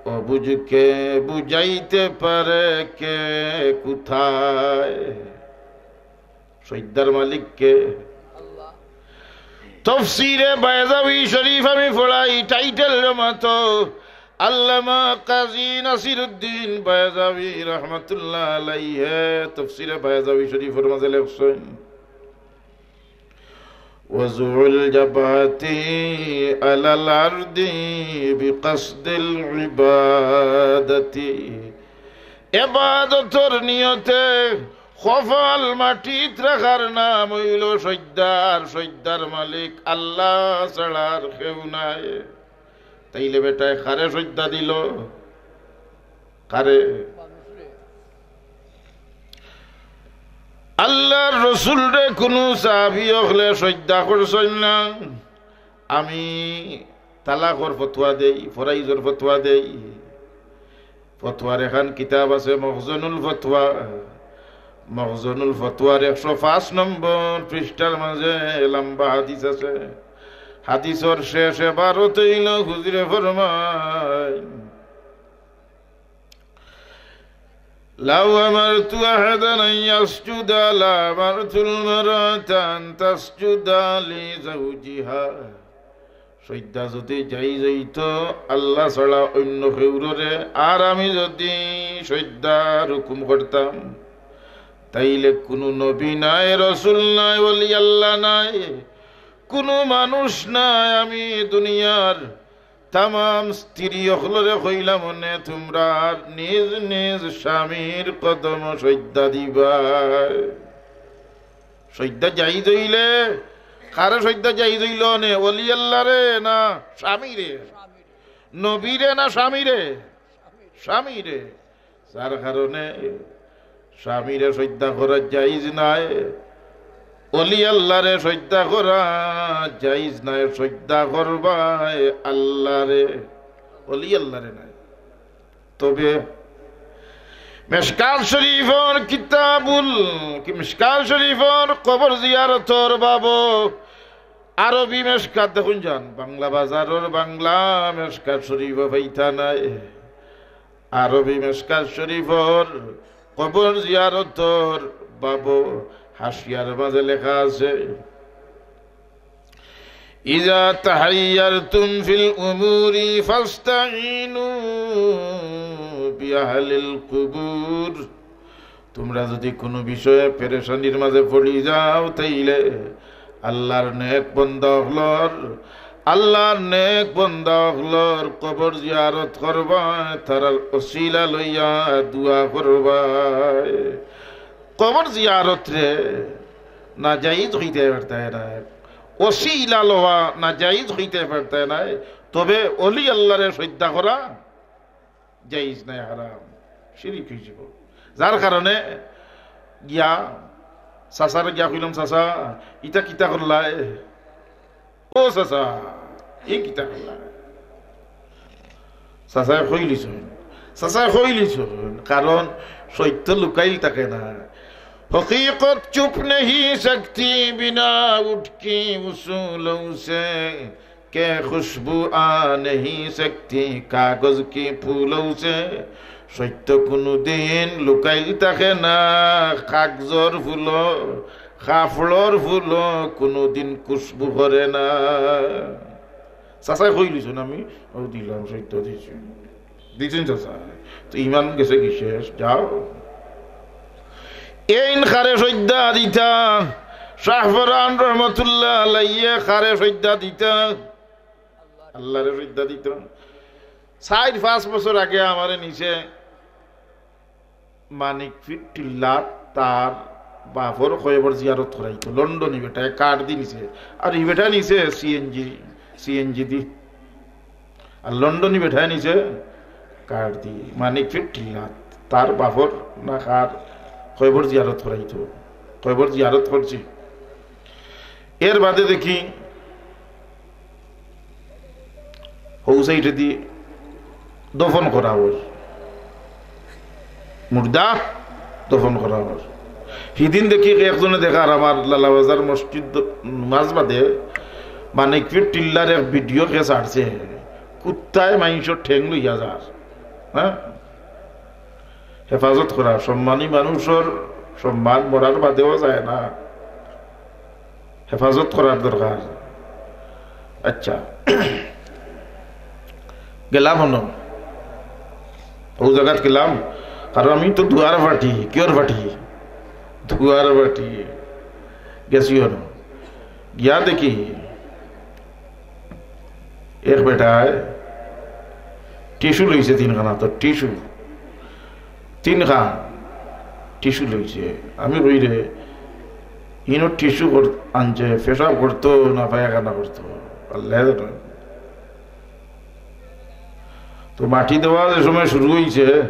অবুঝকে বুঝাইতে পারে কে কোথায়। সইজদার মালিক কে? তফসিরে বায়জাবি শরীফ আমি পড়াই, টাইটেল জমাতো আল্লামা কাজী নাসিরুদ্দিন বায়জাবি রহমাতুল্লাহ আলাইহি তফসিরে বায়জাবি শরীফর মাঝে লেখছইন, "ওয়াজউল জাবহাতি আলাল আরদি বিকাসদিল ইবাদাতি।" ইবাদতর নিয়তে কপাল মাটিত রাখার নাম অইলো সইজদা। সইজদার মালিক আল্লাহ ছাড়া আর কেউ নাই। তাইলে বেটায় কারে সইজদা দিল? কারে? আল্লাহর রসুলরে কুনু সাহাবী অকলে সইজদা করছইন না। আমি তালাকর ফতোয়া দেই, ফরাইজর ফতোয়া দেই। ফতোয়ার এখান কিতাব আছে মখজনুল ফতোয়া। মখজনুল ফতোয়ার একশো পাঁচ নম্বর পৃষ্ঠার মাঝে লম্বা হাদিস আছে। হাদিসর শেষ এবারত অইলো হুজুরে ফরমাইন, "লাউ আমারতু আহাদান আন ইয়াসজুদা লা আমারতুল মারআতা আন তাসজুদা লিজাওজিহা।" সইজদা যুদি জাইজ অইতো আল্লাহ ছাড়া অইন্য কেউররে, আর আমি যুদি সইজদার হুকুম করতাম, তাইলে কুনু নবী নাই, রসুল নাই, ওলি আল্লাহ নাই, কুনু মানুষ নাই, আমি দুনিয়ার তামাম স্ত্রী অকলরে কইলাম অনে তুমরা নিজ নিজ স্বামীর কদমো সইজদা দিবায়। সইজদা জাইজ অইলে, কারে সইজদা জাইজ অইলো অনে? ওলি আল্লাহরে না স্বামীরে? নবীরে না স্বামীরে? স্বামীরে। যার কারণে স্বামীরে সইজদা করা জাইজ নায়, ওলি আল্লাহরে সইজদা করা জাইজ নায়, সইজদা করবায় আল্লাহরে, ওলি আল্লাহরে নায়। তবে মেশকাত শরীফর কিতাবুল, কি মেশকাত শরীফর কবর জিয়ারতর বাবো আরবি মেশকাত দেখুন যান, বাংলা বাজারর বাংলা মেশকাত শরীফো পাইতা নায়। আরবি মেশকাত শরীফর কবর জিয়ারতর বাবো হাশিয়ার মাঝে লেখা আছে, "ইজা তাহাইয়ারতুম ফিল উমুরি ফাস্তাইনু বিআহলিল কুবুর।" তোমরা যদি কোনো বিষয়ে পেরেশানির মাঝে পড়ি যাও, তাইলে আল্লাহর নেক বন্দা অকলর, আল্লাহর নেক বন্দা অকলর কবর জিয়ারত করবায়, তারার ওসিলা লইয়া দোয়া করবায়। কবর জিয়ারতরে নাজাইজ কইতে পারতায় নায়, ওসিলা লওয়া নাজাইজ কইতে পারতায় নায়। তবে অলি আল্লাহরে সইজদা করা জাইজ নায়, হারাম, শিরিক অইযিবো। যার কারণে গিয়া চাচারে গিয়া কইলাম, "চাচা, ইতা কিতা করলায়? ও চাচা, ই কিতা করলায়?" চাচায় কইলিছইন, চাচায় কইলিছইন, কারণ সত্য লুকাইল থাকে না। হকিকত চুপ নেহি সকতি, বিনা উঠকি উসুলৌ সে, কে খুশবু আ নেহি সকতি কাগজ কি ফুলৌ সে। সত্য কোনোদিন লুকাইল থাকে না, কাগজর ফুলো, কাপড়র ফুলো কোনোদিন খুশবু করে না। চাচায় কইলিছইন, আমি ও দিলাম, সত্য দিছি। দিছইন চাচা। তো ইমান গেছে কি শেষ? যাও। এইন কারে সইজদা দিতা, শাহপরান রহমতুল্লাহ আলাইহি কারে সইজদা দিতা? আল্লাহরে সইজদা দিতা। চাইর পাঁচ বছর আগে আমারে নিছে মানিকপীর টিল্লাত, তার বাপর কবর জিয়ারত করাইতো। লন্ডনী বেটায় কার্ড দি নিছে, আর ই বেটায় নিছে সিএনজি, সিএনজি দি। আর লন্ডনী বেটায় নিছে কার্ড দি, মানিকপীর টিল্লাত, তার বাপর না কার কবর জিয়ারত করাইতো, কবর জিয়ারত করছি। এর বাদে দেখি হউ সাইডে দি দফন করা অর, মুর্দা দফন করা অর। হিদিন দেখি একজনে দেখার আমার লালাবাজার মসজিদ নমাজ বাদে মানিকপীর টিল্লার এক ভিডিও কে ছাড়ছে, কুত্তায় মাইনষর ঠেং লইয়া যার। হ্যাঁ, হেফাজত করা, সম্মানী মানুষর সম্মান মরার বাদেও যায় না, হেফাজত করার দরকার। আচ্ছা, গেলাম হনো, ও জাগাত গেলাম, কারণ আমি তো দুয়ার পার্টি, কিয়র পার্টি? দুয়ার পার্টি। গেছি হনো, গিয়া দেখি এক বেটায় টিস্যু লইছে তিনখান, তো টিস্যু তিনখান টিস্যু লইছে। আমি কই রে, ইনো টিস্যু কর-, আনছে, পেশাব করতো না পায়খানা করতো, আল্লাহ জানে। তো মাটি দেওয়া যে সময় শুরু অইছে,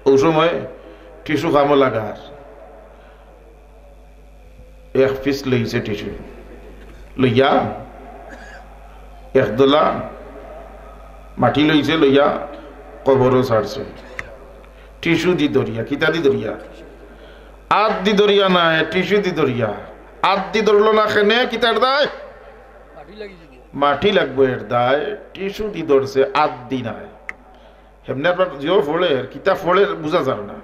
ও সময় টিস্যু কামো লাগার। এক পিস লইছে টিস্যু, লইয়া এক দলা মাটি লইছে, লইয়া কবরো ছাড়ছে। টিস্যু দি ধরিয়া, কিতা দি ধরিয়া? আত দি ধরিয়া নায়, টিস্যু দি ধরিয়া। আত দি ধরলো না কেনে, কিতার দায়? মাটি লাগবো এর দায়, টিস্যু দি ধরছে, আত দি নায়। হেমনে আপনার যেও পড়ের, কিতা পড়ের বুঝা যার না,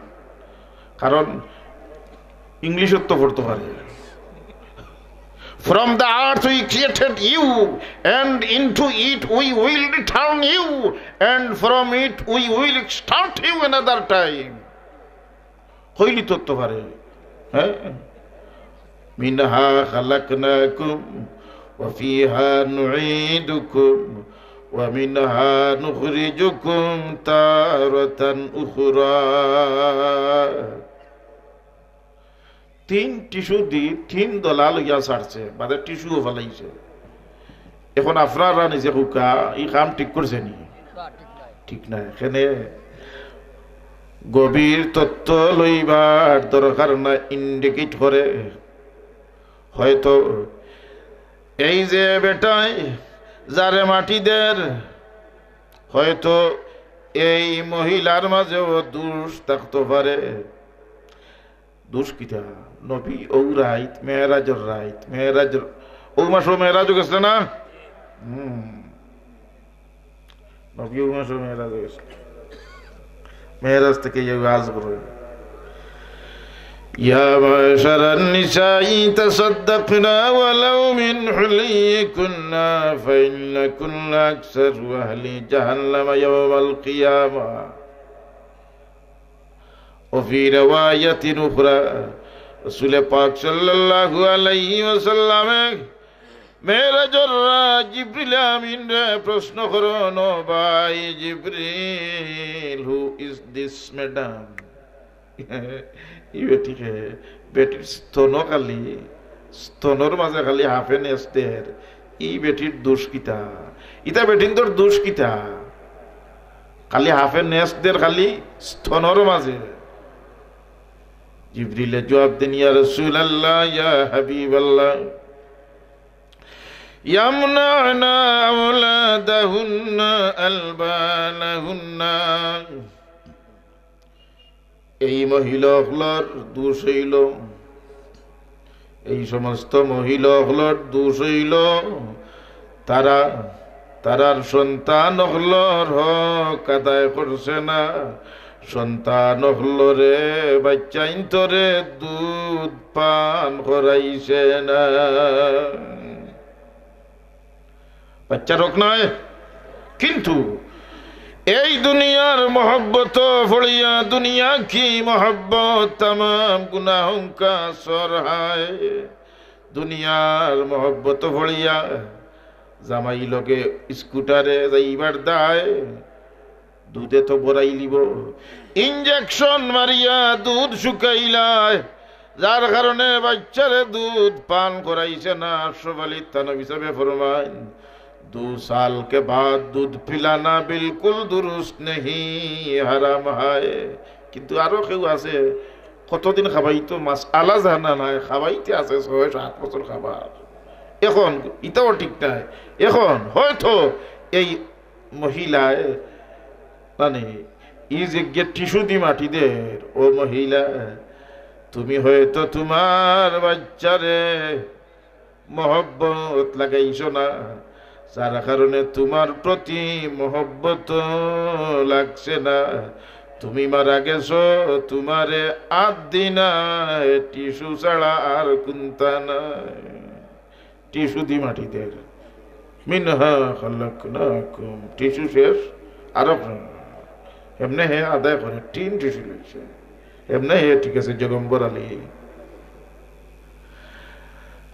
কারণ ইংলিশত তো পড়তো পারে। From the earth we created you, and into it we will return you, and from it we will extract you another time. কইলি তো তো পারে, হ্যাঁ? মিনহা খালাকনাকুম ওয়া ফিহা নুঈদুকুম ওয়া মিনহা নুখরিজুকুম তারাতান উখরা। তিন টিস্যু দি তিন দলা লইয়া ছাড়ছে, বাদে টিস্যুও ফালাইছে। এখন আপনারা নিজে কউক্কা, ই কাম ঠিক করছে নি? ঠিক নাই। এখানে গভীর তত্ত্ব লইবার দরকার না, ইন্ডিকেট করে। হয়তো এই যে বেটায় যারে মাটি দের, হয়তো এই মহিলার মাঝেও দোষ থাকতো পারে। দোষ কিতা? নবী ও রাইত, মেরাজর রাইত, মেরাজর, ও মাসো মেরাজও গেছে না? হুম। নবী ও মাসো মেরাজও গেছে। মেরাজ থাকি ইয়া ওয়াজ করইন। يا معشر النساء تصدقن ولو من حليكن فإنكن أكثر أهل جهنم يوم القيامة। وفي رواية أخرى، রাসূলে পাক সাল্লাল্লাহু আলাইহি ওয়াসাল্লামে মেরাজর রাত জিবরিল আমিনরে প্রশ্ন করইন, "ও ভাই জিবরিল, who is this madam?" ই বেটি কে, বেটির স্তন খালি, স্তনর মাঝে খালি হাফে নেস দের, ই বেটির দোষ কিতা? ইতা বেটিন্তর দোষ কিতা? খালি হাফে নেস দের, খালি স্তনর মাঝে। জিবরিলে জবাব দেইন, يا رسول الله، يا حبيب الله، يمنعن أولادهن ألبانهن। এই মহিলা অকলর দোষ অইলো, এই সমস্ত মহিলা অকলর দোষ অইলো, তারা, তারার সন্তান অকলর হক আদায় করছে না, সন্তান অকলরে, বাচ্চাইন্তরে দুধ পান করাইছে না। বাচ্চার হক নায়, কিন্তু এই দুনিয়ার মহব্বত পড়িয়া, দুনিয়া কি মহব্বত, তামাম গুনাহ হংকা সর হায়। দুনিয়ার মহব্বত পড়িয়া জামাই লগে স্কুটারে যাইবার দায়, দুধে তো বড়াইলিবো, ইঞ্জেকশন মারিয়া দুধ শুকাইলায়, যার কারণে বাচ্চারে দুধ পান করাইছে না। আশরাফ আলী থানভী সাহেবে ফরমাইন, "दो साल के बाद दूध पिलाना बिल्कुल दुरुस्त नहीं, हराम है।" কিন্তু আরো কেউ আছে, কতদিন খাবাইতো মাসআলা জানা নাই, খাবাইতে আছে ছয় সাত বছর খাবার। এখন ইটাও ঠিক নাই। এখন হয়তো এই মহিলায়, মানে, ই যে গিয়া টিস্যু দি মাটি দের, "ও মহিলা, তুমি হয়তো তুমার বাচ্চারে মহব্বত লাগাইছো না, যার কারণে তুমার প্রতি মহব্বত লাগছে না। তুমি মারা গেছো, তুমারে আত দি নাই, টিস্যু ছাড়া আর কুন্তা নাই।" টিস্যু দি মাটি দের। "মিনহা খালাকনাকুম।" টিস্যু শেষ, আরো এমনে হে আদায় করে, তিন টিস্যু লইছে। এমনে হে ঠিক আছে, জগম্বর আলী।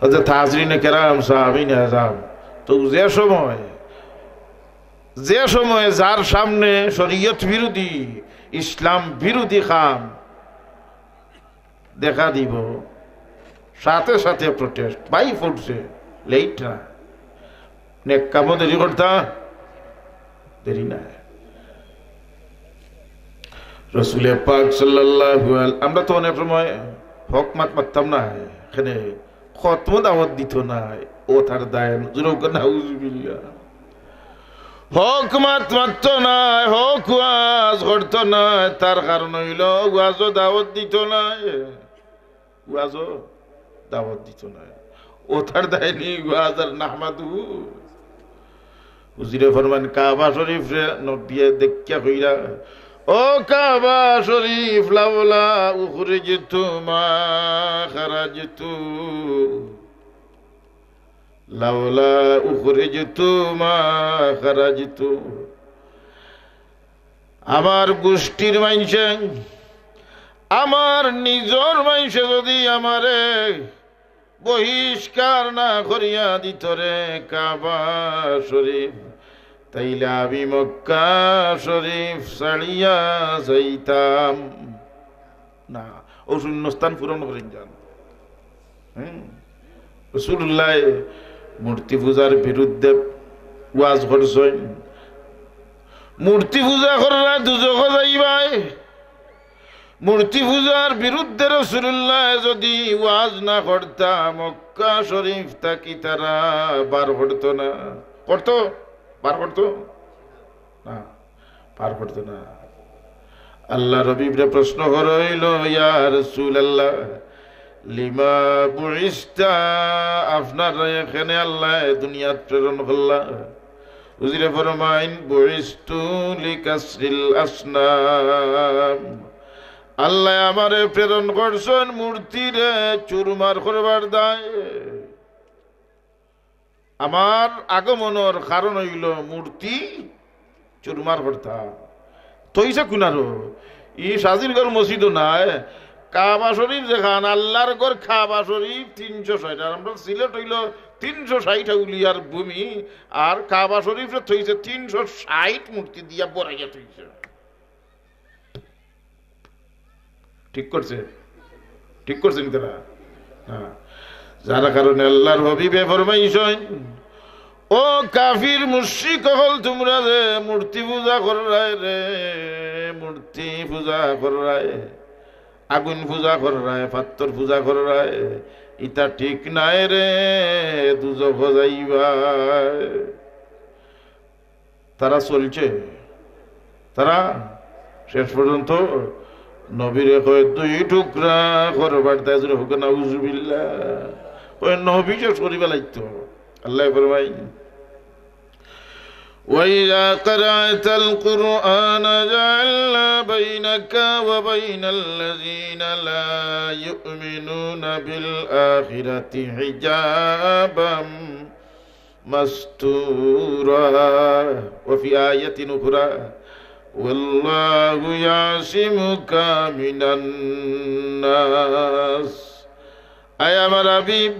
হযরত হাজরিনে কেরাম, সাহাবীনে আযম, তো যে সময়, যে সময় যার সামনে শরীয়ত বিরোধী, ইসলাম বিরোধী কাম দেখা দিব, সাথে সাথে প্রোটেস্ট, বাই ফোর্সে, লেট না, নেক কামো দেরি করতা, দেরি না। রসুলে পাক সাল্লাল্লাহু আল-, আমরা তো অনেক সময় হক মাত মাততাম না, এখানে খতমো দাওয়াত দিত না, ও তার দায়, জোরে কও নাউজুবিল্লাহ। হক মাত মাততো নায়, হক ওয়াজ করতো নায়, তার কারণ অইলো ওয়াজো দাওয়াত দিতো নায়, ওয়াজো দাওয়াত দিতো নায়। ও তার দায় নি ওয়াজ আর নাহমাদু। হুজুরে ফরমান, "কাবা শরীফরে নবিয়ে দেখিয়া কইরা, ও কাবা শরীফ, লাউলা উখরিজতু মা খারাজতু।" লাউলা উখরিজতু মা খারাজতু। আমার গোষ্ঠীর মাইনষে, আমার নিজর মাইনষে যদি আমারে বহিষ্কার না করিয়া দিত রে কাবা শরীফ, তাইলে আমি মক্কা শরীফ ছাড়িয়া যাইতাম না। ও শূন্যস্থান পূরণ করিন যান। হুম। রাসূলুল্লাহ মূর্তি পূজার বিরুদ্ধে ওয়াজ করছইন, মূর্তি পূজা কররা দুজখো যাইবায়। মূর্তি পূজার বিরুদ্ধে রাসূলুল্লাহ যদি ওয়াজ না করতা, মক্কা শরীফ থাকি তারা বার করতো না। করতো? বার করতো? না, বার করতো না। আল্লার হাবিবরে প্রশ্ন করা অইলো, "ইয়া রাসূলুল্লাহ, লিমা বুইস্তা, আপনারে কেনে আল্লায় দুনিয়াত প্রেরণ করলা?" হুজুরে ফরমাইন, "বুইস্তু লিকাসরিল আসনাম।" আল্লায় আমারে প্রেরণ করছইন মূর্তিরে চুরমার করবার দায়। আমার আগমনর কারণ অইলো মূর্তি চুরমার করতা। থইছে কুনারো? ই শাজির ঘর মসজিদও নায়। কাবা শরীফ যেখান, আল্লার ঘর কাবা শরীফ তিনশো ষাইট। আর আমরার সিলেট অইলো তিনশো ষাইট আউলিয়ার ভূমি, আর কাবা শরীফরে থইছে তিনশো ষাইট মূর্তি দিয়া ভরাইয়া থইছে। ঠিক করছে? ঠিক করছে নি তারা? হ্যাঁ। যার কারণে আল্লার হাবিবে ফরমাইছইন, "ও কাফির মুশরিক অকল, তুমরা যে মূর্তি পূজা কররায় রে, মূর্তি পূজা কররায়, আগুন পূজা কররায়, পাত্থর পূজা কররায়, ইতা ঠিক নায় রে, দুজখো যাইবায়।" তারা চলছে, তারা শেষ পর্যন্ত নবীরে কয় দুই টুকরা করবার দায়। জোরে কউক্কা নাউজুবিল্লাহ। কয় নবী শেষ করিবা লাগতো। আল্লায় ফরমাইন, "وإذا قرأت القرآن جعلنا بينك وبين الذين لا يؤمنون بالآخرة حجابا مستورا وفي آية أخرى والله يعصمك من الناس।" আয় আমার হাবিব,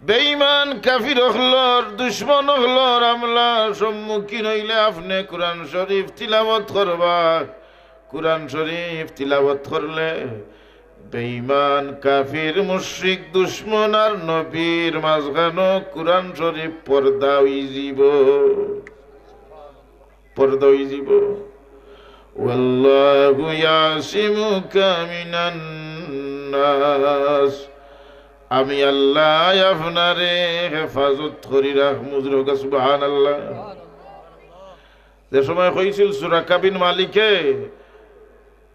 বেঈমান কাফির অকলর, দুশমন অকলর হামলার সম্মুখীন অইলে আপনে কোরআন শরীফ তিলাওয়াত করবা। কোরআন শরীফ তিলাওয়াত করলে বেঈমান, কাফির, মুশরিক, দুশমন আর নবীর মাঝখানো কোরআন শরীফ পর্দা অইযিবো, পর্দা অইযিবো। "ওয়াল্লাহু ইয়াসিমুকা মিনান নাস।" আমি আল্লায় আপনারে হেফাজত করি রাখমু। জোরে কউক্কা সুবহানাল্লাহ। যে সময় কইছিল সুরাকা বিন মালিকে,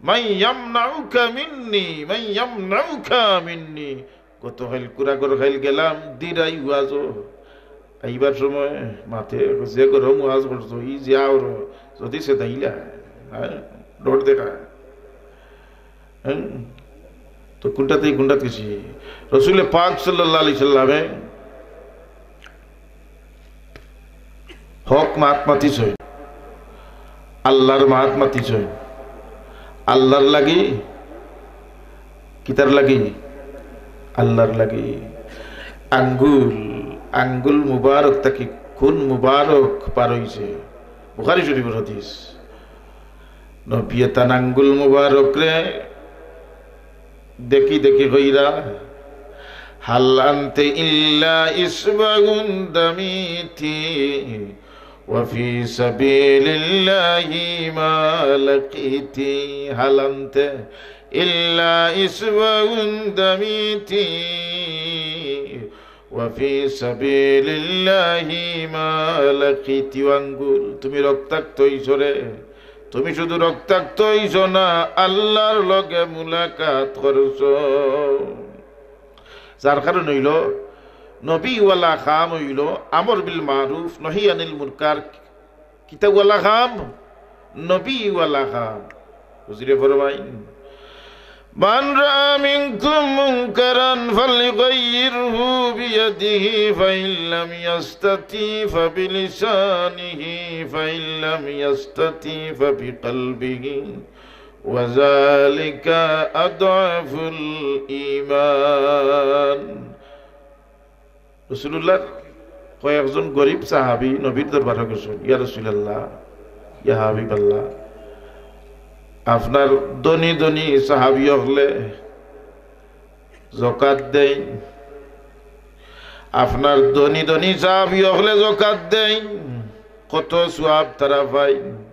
"মান ইয়ামনাউকা মিন্নি, মান ইয়ামনাউকা মিন্নি।" গত খাইল, কুরাগর খাইল গেলাম, দিরাই ওয়াজো। আইবার সময় মাতে, "যে গরম ওয়াজ করছো, ই যে আওর, যদি সে দাইলা, হ্যাঁ, ডর দেখা।" হ্যাঁ? তো কোনটাতেই কোনটা কিছু? রসুলে পাক সাল্লাল্লাহু আলাইহি সাল্লামে হক মাত মাতিছইন, আল্লাহর মাত মাতিছইন। আল্লাহর লাগি, কিতার লাগি? আল্লাহর লাগি। আঙ্গুল, আঙ্গুল মুবারক থাকি খুন মুবারক বার অইছে। বুখারী শরীফর হাদিস। নবীয়ে তান আঙ্গুল মুবারকরে দেখি দেখি কইরা, "হাল আনতে ইল্লা ইসবাগুন দামিতি, ওয়া ফি সাবিলিল্লাহি মা লাকিতি।" হাল আনতে ইল্লা ইসবাগুন দামিতি, "ওয়া ফি সাবিলিল্লাহি মা লাকিতি।" আঙ্গুল, তুমি রক্তাক্ত অইছো রে, তুমি শুধু রক্তাক্ত অইছো না, আল্লাহর লগে মুলাকাত করছো। যার কারণ অইলো, নবীওয়ালা কাম অইলো আমর বিল মারুফ, নহি আনিল মুনকার। কিতাওয়ালা কাম? নবীওয়ালা কাম। হুজুরে ফরমাইন, "মান রাআ মিনকুম মুনকারান ফালইউগাইয়িরহু বিয়াদিহি, ফাইন লাম ইয়াস্তাতি ফাবিলিসানিহি, ফাইন লাম ইয়াস্তাতি ফাবিকালবিহি, ওয়া যালিকা আদআফুল ঈমান।" রাসূলুল্লাহর কয়েকজন গরিব সাহাবী নবীর দরবারো গেছইন, "ইয়া রাসূলুল্লাহ, ইয়া হাবিবাল্লাহ, আপনার ধনী ধনী সাহাবী অকলে যাকাত দেইন, আপনার ধনী ধনী সাহাবী অকলে যাকাত দেইন, কত সওয়াব তারা পাইন।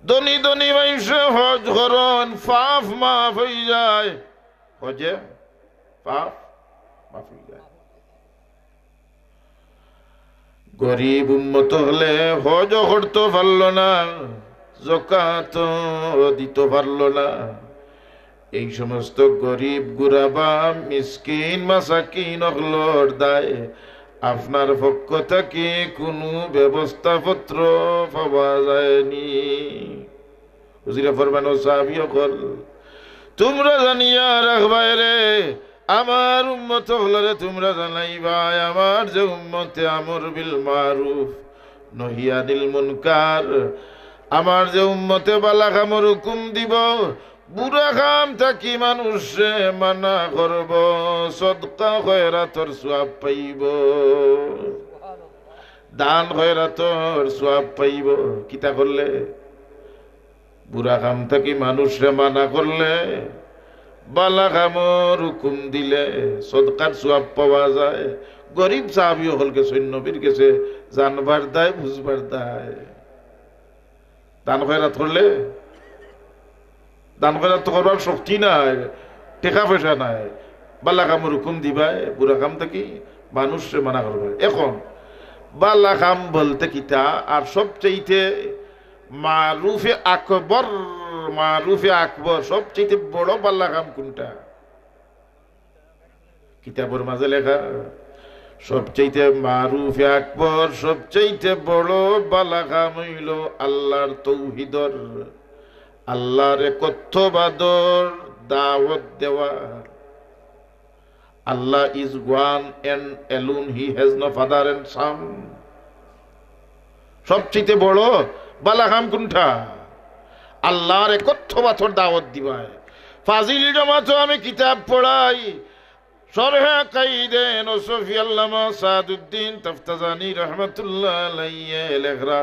ধনী ধনী মানষে হজ করইন, পাপ মাফ অইযায়, হজে পাপ মাফ অইযায়।" গরিব উম্মত অকলে হজও করতো পারলো না, যাকাতও দিতো পারলো না। এই সমস্ত গরিব গুরাবা, মিসকিন, মাসাকিন অকলর দায় আপনার পক্ষ থাকি কুনু ব্যবস্থাপত্র পাওয়া যায়নি। হুজুরে ফরমাইন, ও সাহাবী অকল, তুমরা জানিয়া রাখবায় রে, আমার উম্মত অকলরে তুমরা জানাইবায়, আমার যে উম্মতে আমর বিল মারুফ, নহি আনিল মুনকার, আমার যে উম্মতে বালা কামর হুকুম দিবো, বুরা কাম থাকি মানুষরে মানা করবো, সদকা খয়রাতর সওয়াব পাইবো, দান খয়রাতর সওয়াব পাইবো। কিতা করলে? বুরা কাম থাকি মানুষরে মানা করলে, বালা কামর হুকুম দিলে সদকার সওয়াব পাওয়া যায়। গরিব সাহাবী অকল গেছইন নবীর গেছে জানবার দায়, বুঝবার দায়। দান খয়রাত করলে, দান খয়রাত তো করবার শক্তি নাই, টেকা পয়সা নাই, বালা কামর হুকুম দিবায়, বুরা কাম থাকি মানুষরে মানা করবায়। এখন বালা কাম বলতে কিতা? আর সবচাইতে মারুফে আকবর, মারুফে আকবর, সবচাইতে বড় বালা কাম কুনটা? কিতাবর মাঝে লেখা, সবচাইতে মারুফে আকবর, সবচাইতে বড় বালা কাম অইলো আল্লাহর তৌহিদর, আল্লাহর একত্ববাদর দাওয়াত দেওয়া। Allah is one and alone, He has no father and son. সবচাইতে বড় বালা কাম কুনটা? আল্লাহর একত্ববাদর দাওয়াত দিবায়। ফাজিল জমাতো আমি কিতাব পড়াই, শরহে আকাইদে নসফি আল্লামা সাদুদ্দিন তাফতাজানি রহমতুল্লাহ আলাইহি লেখরা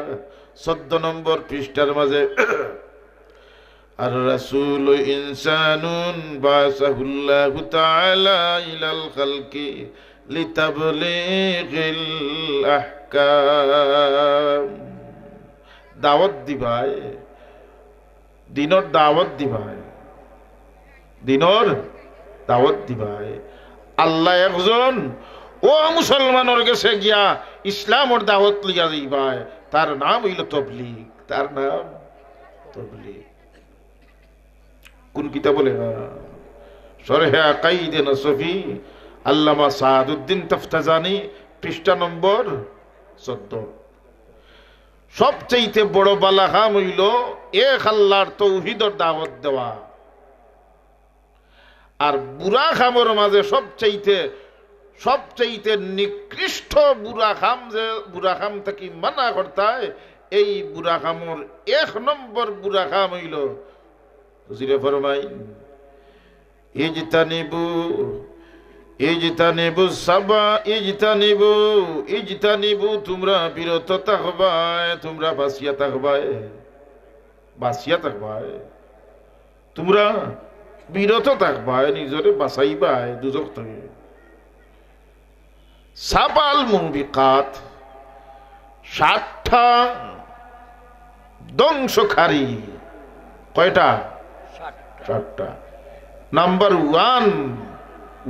চৌদ্দ নম্বর পৃষ্ঠার মাঝে, الرسول إنسان بعثه الله تعالى إلى الخلق لتبليغ الأحكام. দাওয়াত দিবায়, দিনর দাওয়াত দিবায়, দিনর দাওয়াত দিবায়। আল্লাহ একজন, ও মুসলমানর গেছে গিয়া ইসলামর দাওয়াত লইয়া যাইবায়, তার নাম অইলো তবলিগ, তার নাম তবলিগ। কোন কিতাব বলে? শরহে আকাইদে নসফি, আল্লামা সাদুদ্দিন তাফতাজানি, পৃষ্ঠা নম্বর চৌদ্দ। সবচাইতে বড় বালা কাম অইলো এক আল্লাহর তৌহিদর দাওয়াত দেওয়া। আর বুরা কামর মাঝে সবচাইতে, সবচাইতে নিকৃষ্ট বুরা কাম, যে বুরা কাম থাকি মানা করতায়, এই বুরা কামর এক নম্বর বুরা কাম অইলো, হুজুরে ফরমাইন, ইজতানিবু, ইজতানিবু সাবা, ইজতানিবু, ইজতানিবু, তুমরা বিরত থাকবায়, তুমরা বাঁচিয়া থাকবায়, বাঁচিয়া থাকবায়। তুমরা বিরত থাকবায়, নিজরে বাঁচাইবায় দুজখ থাকি। সাবাল মুবিকাত, সাতটা ধ্বংসকারী। কয়টা? সাতটা। Number one,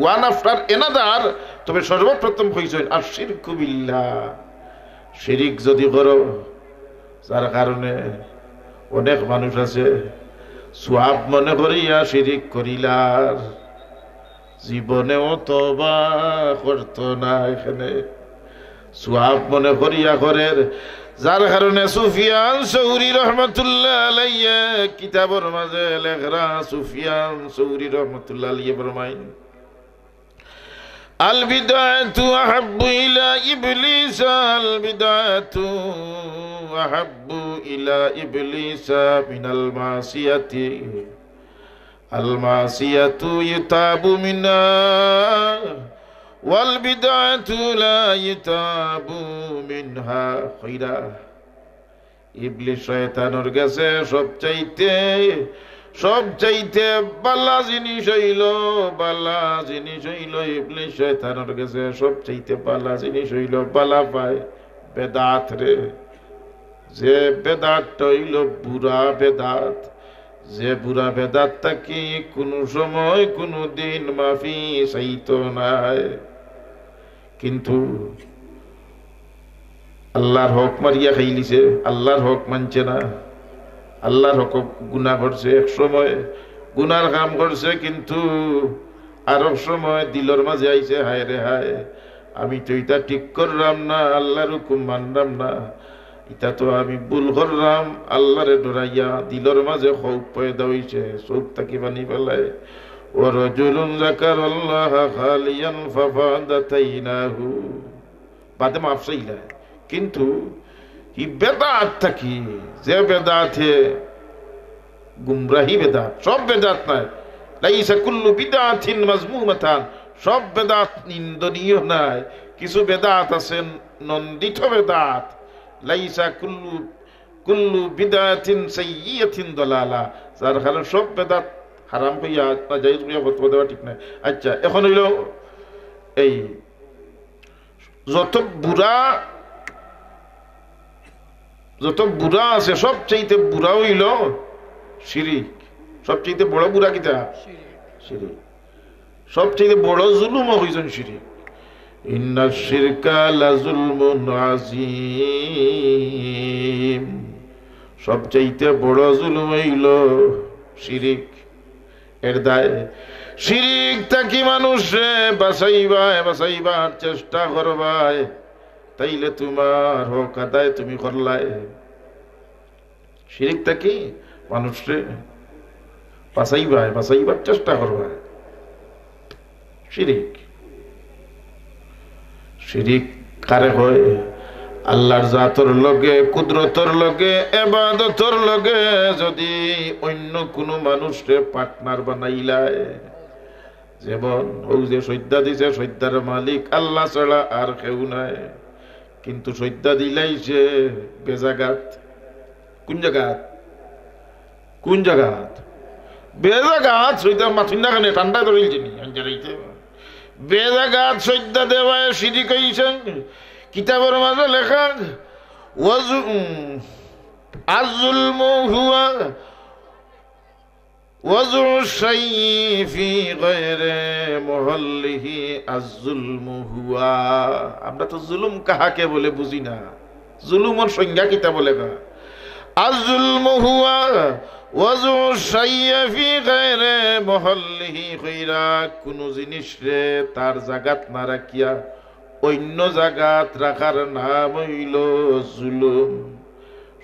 one after another। তবে সর্বপ্রথম কইছইন আর শিরকু বিল্লাহ, শিরিক যদি করো, যার কারণে অনেক মানুষ আছে সওয়াব মনে করিয়া শিরিক করিলার, জীবনেও তওবা করতো না, এখানে সওয়াব মনে করিয়া করের, যার কারণে সুফিয়ান সৌরি রহমতুল্লাহ আলাইহি কিতাবর মাঝে লেখরা, সুফিয়ান সৌরি রহমতুল্লাহ আলাইহি ফরমাইন, البدعة أحب إلى إبليس، البدعة أحب إلى إبليس من المعصية، المعصية يتاب منها والبدعة لا يتاب منها خيرا। ইবলিস শয়তানর গেছে সবচাইতে, সবচাইতে বালা জিনিস অইলো, বালা জিনিস অইলো, ইবলিস শয়তানর গেছে সবচাইতে বালা জিনিস অইলো, বালা পায় বেদাত রে। যে বেদাতটা অইলো বুরা বেদাত, যে বুরা বেদাত থাকি কুনু সময় কুনু দিন মাফি চাইতো নায়। কিন্তু আল্লাহর হক মারিয়া খাইলিছে, আল্লাহর হক মানছে না, আল্লাহর হক গুনাহ করছে, এক সময় গুনার কাম করছে, কিন্তু আরক সময় দিলর মাঝে আইছে, হায় রে হায়, আমি তো ইতা ঠিক করলাম না, আল্লাহর হুকুম মানলাম না, ইতা তো আমি ভুল করলাম, আল্লাহরে ডরাইয়া দিলর মাঝে খৌফ পয়দা অইছে, চউখ থাকি পানি ফালায়। ورجل ذكر الله خاليا ففاضت عيناه। বাদে মাফ চাইলা, কিন্তু ই বেদাত থাকি, যে বেদাতে গুমরাহি বেদাত, সব বেদাত নায়। ليس كل بدعة مذمومة, সব বেদাত নিন্দনীয় নায়। কিছু বেদাত আছে নন্দিত বেদাত। ليس كل كل بدعة سيئة ضلالة, যার কারণে সব বেদাত হারাম কইয়া, নাজায়েজ কইয়া ফতোয়া দেওয়া ঠিক নায়। আচ্ছা, এখন অইলো এই যত বুরা, যত বুরা আছে, সবচাইতে বুরা অইলো শিরিক। সবচাইতে বড় বুরা কিতা? শিরিক। সবচাইতে বড় জুলুম অইছে শিরিক। إن الشرك لظلم عظيم। সবচাইতে বড় জুলুম অইলো শিরিক। এর দায় শিরিক থাকি মানুষরে বাঁচাইবায়, বাঁচাইবার চেষ্টা করবায়, তাইলে তুমার হক আদায় তুমি করলায়। শিরিক থাকি মানুষরে বাঁচাইবায়, বাঁচাইবার চেষ্টা করবায়। শিরিক। শিরিক কারে কয়? আল্লাহর জাতর লগে, কুদরতর লগে, এবাদতর লগে যদি অইন্য কুনু মানুষরে partner বানাইলায়, যেমন অউ যে সইজদা দিছে, সইজদার মালিক আল্লাহ ছাড়া আর কেউ নাই, কিন্তু সইজদা দিলাইছে বেজাগাত। কুন জাগাত? কুন জাগাত? বেজাগাত সইজদা মাতইন না কেনে? ঠান্ডা ধরিল যিনি, আঞ্জারাইতে। বেজাগাত সইজদা দেওয়ায় শিরিক অইছে। কিতাবর মাঝে লেখা, ওয়াজু-, উম, الظلم هو وضع الشيء في غير محله الظلم هو। আমরা তো জুলুম কাহাকে বলে বুঝি না। জুলুমর সংজ্ঞা কিতা বলে গা? الظلم هو وضع الشيء في غير محله, কইরা কুনু জিনিসরে তার জাগাত না রাখিয়া অইন্য জাগাত রাখার নাম অইলো জুলুম।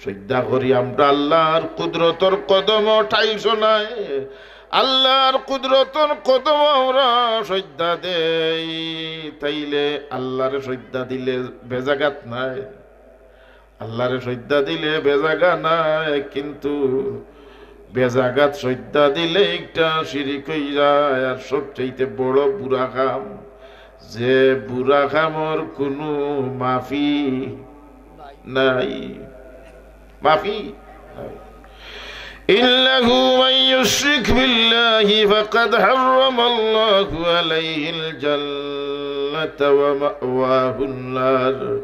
সইজদা করি আমরা আল্লাহর কুদরতর কদমো ঠাই নাই, আল্লাহর কুদরতর কদমো আমরা সইজদা দেই, তাইলে আল্লাহরে সইজদা দিলে বেজাগাত নায়? আল্লাহরে সইজদা দিলে বেজাগা নায়, কিন্তু বেজাগাত সইজদা দিলে একটা শিরিক অই যায়। আর সবচাইতে বড় বুরা কাম, যে বুরা কামর কুনু মাফি নাই, মাফি নাই। إنه من يشرك بالله فقد حرم الله عليه الجنة ومأواه النار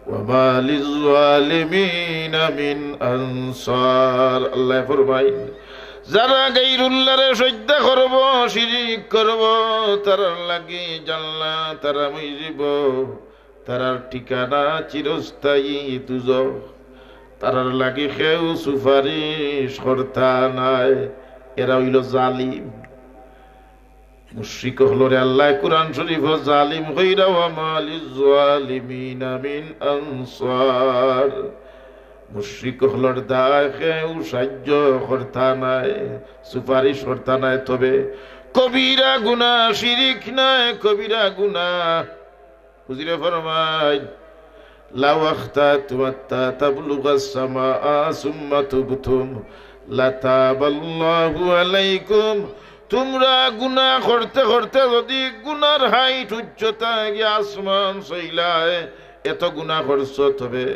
وما للظالمين من أنصار। আল্লায় ফরমাইন, যারা গাইরুল্লাহরে সইজদা করবো, শিরিক করবো, তারার লাগি জান্নাত হারাম অই যিবো, তারার ঠিকানা চিরস্থায়ী দুজখ, তারার লাগি কেউ সুপারিশ করতা নায়। এরা অইলো জালিম। মুশরিক অকলরে আল্লায় কুরআন শরিফো জালিম কইরা, "ওয়া মা লিজ-জালিমিনা মিন আনসার।" মুশরিক অকলর দায় কেউ সাহায্য করতা নায়, সুপারিশ করতা নায়। তবে কবিরা গুনা, শিরিক নায়, কবিরা গুনা। হুজুরে ফরমাইন, "লাউ আখতাতুম হাত্তা তাবলুগাস সামাআ সুম্মা তুবতুম লাতাবাল্লাহু আলাইকুম।" তুমরা গুনা করতে করতে যদি গুনার height উচ্চতা গিয়া আসমান ছইলায়, এত গুনা করছো, তবে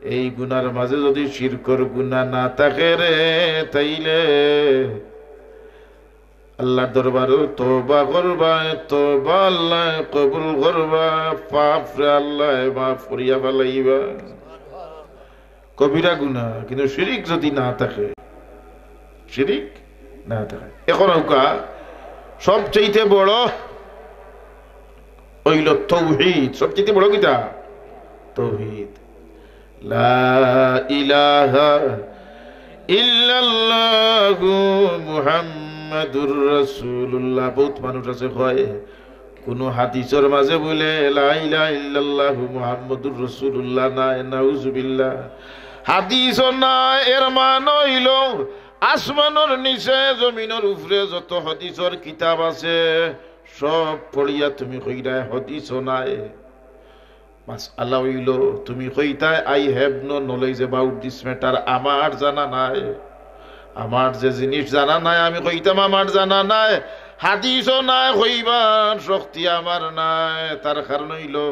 এই গুনার মাঝে যদি শিরকর গুনা না থাকে রে, তাইলে আল্লাহর দরবারো তওবা করবা, তওবা আল্লায় কবুল করবা, পাপরে আল্লায় মাফ করিয়া ফালাইবা। কবিরা গুনা, কিন্তু শিরিক যদি না থাকে, শিরিক না থাকে। এখন অউকা সবচাইতে বড় অইলো তৌহিদ। সবচাইতে বড় কিতা? তৌহিদ। লা ইলাহা ইল্লাল্লাহু মুহাম্মাদুর রাসূলুল্লাহ। বহুত মানুষ আছে কয়, কুনু হাদিসর মাঝে বুলে লা ইলাহা ইল্লাল্লাহু মুহাম্মাদুর রাসূলুল্লাহ নাই, নাউজুবিল্লাহ। হাদিসও নাই, এর মানে অইলো আসমানর নিচে, জমিনর উপরে যত হাদিসর কিতাব আছে, সব পড়িয়া তুমি কইরায় হাদিসও নাই। মাসআলা অইলো, তুমি কইতায়, "I have no knowledge about this matter", আমার জানা নাই। আমার যে জিনিস জানা নাই, আমি কইতাম আমার জানা নাই, হাদিসও নাই, কইবার শক্তি আমার নাই। তার কারণ অইলো,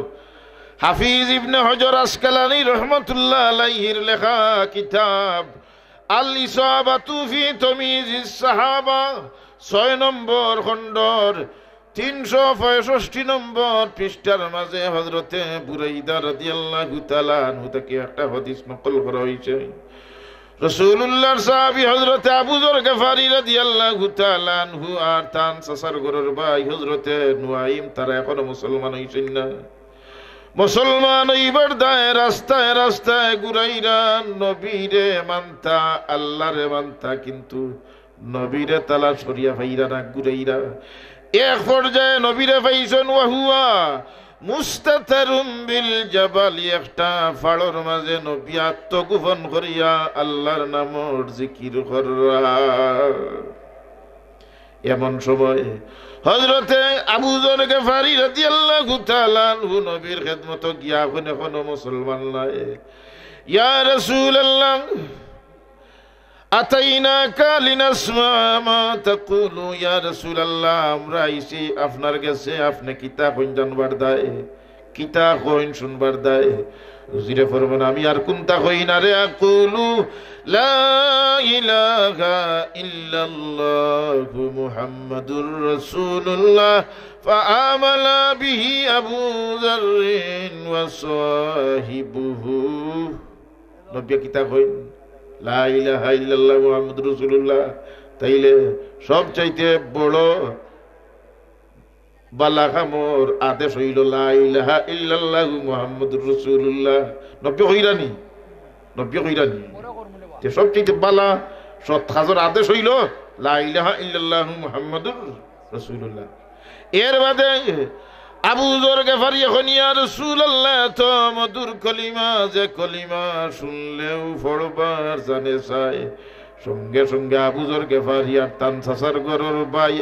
হাফিজ ইবনে হজর আসকালানী রহমতুল্লাহ আলাইহির লেখা কিতাব আল ইসাবাতু ফি তামিয়িজিস সাহাবা, ছয় নম্বর খণ্ডর তিনশো পঁয়ষট্টি নম্বর পৃষ্ঠার মাঝে হযরতে বুরাইদা রাদিয়াল্লাহু তাআলা আনহু থাকি একটা হাদিস নকল করা অইছে। রাসূলুল্লাহর সাহাবী হযরতে আবু যর গিফারি রাদিয়াল্লাহু তাআলা আনহু আর তান চাচার ঘরর ভাই হযরতে নুয়াইম, তারা এখনো মুসলমান অইছইন না। মুসলমান অইবার দায় রাস্তায় রাস্তায় ঘুরাইরা, নবীরে মানতা, আল্লাহরে মানতা, কিন্তু নবীরে তালাশ করিয়া পাইরা না, ঘুরাইরা। এক পর্যায়ে নবীরে পাইছইন, ওয়াহুয়া মুস্তাতারুম বিল জাবালি, একটা ফাড়র মাঝে নবী আত্মগোপন করিয়া আল্লাহর নামর জিকির কররা। এমন সময় হযরতে আবু যর গিফারি রাদিয়াল্লাহু তাআলা আনহু নবীর খেদমতো গিয়া, অখন এখনো মুসলমান নায়। ইয়া রাসূলুল্লাহ, আতাইনাকা লিনাসমা মা তাকুলু, ইয়া রাসূলুল্লাহ, আমরা আইছি আপনার গেছে, আপনে কিতা কইন জানবার দায়, কিতা কইন শুনবার দায়। হুজুরে ফরমান, আমি আর কুনতা কই না রে, আকুলু লা ইলাহা ইল্লাল্লাহু মুহাম্মাদুর রাসূলুল্লাহ, ফাআমালা বিহি আবু যাররিন ওয়া সাহিবুহু। নবী কিতা কইন? লা ইলাহা ইল্লাল্লাহ মুহাম্মাদুর রাসূলুল্লাহ। তাইলে সবচাইতে বড় বালা কামর আদেশ অইলো লা ইলাহা ইল্লাল্লাহু মুহাম্মাদুর রাসূলুল্লাহ। নবী কইরা নি? নবী কইরা নি? তে সবচাইতে বালা সৎ কাজর আদেশ অইলো লা ইলাহা ইল্লাল্লাহু মুহাম্মাদুর রাসূলুল্লাহ। এর বাদে আবু যর গিফারি অখন, ইয়া রাসূলুল্লাহ, এত মধুর কলিমা, যে কলিমা শুনলেউ পড়বার জানে চায়। সঙ্গে সঙ্গে আবু যর গিফারি আর তান চাচার ঘরর ভাই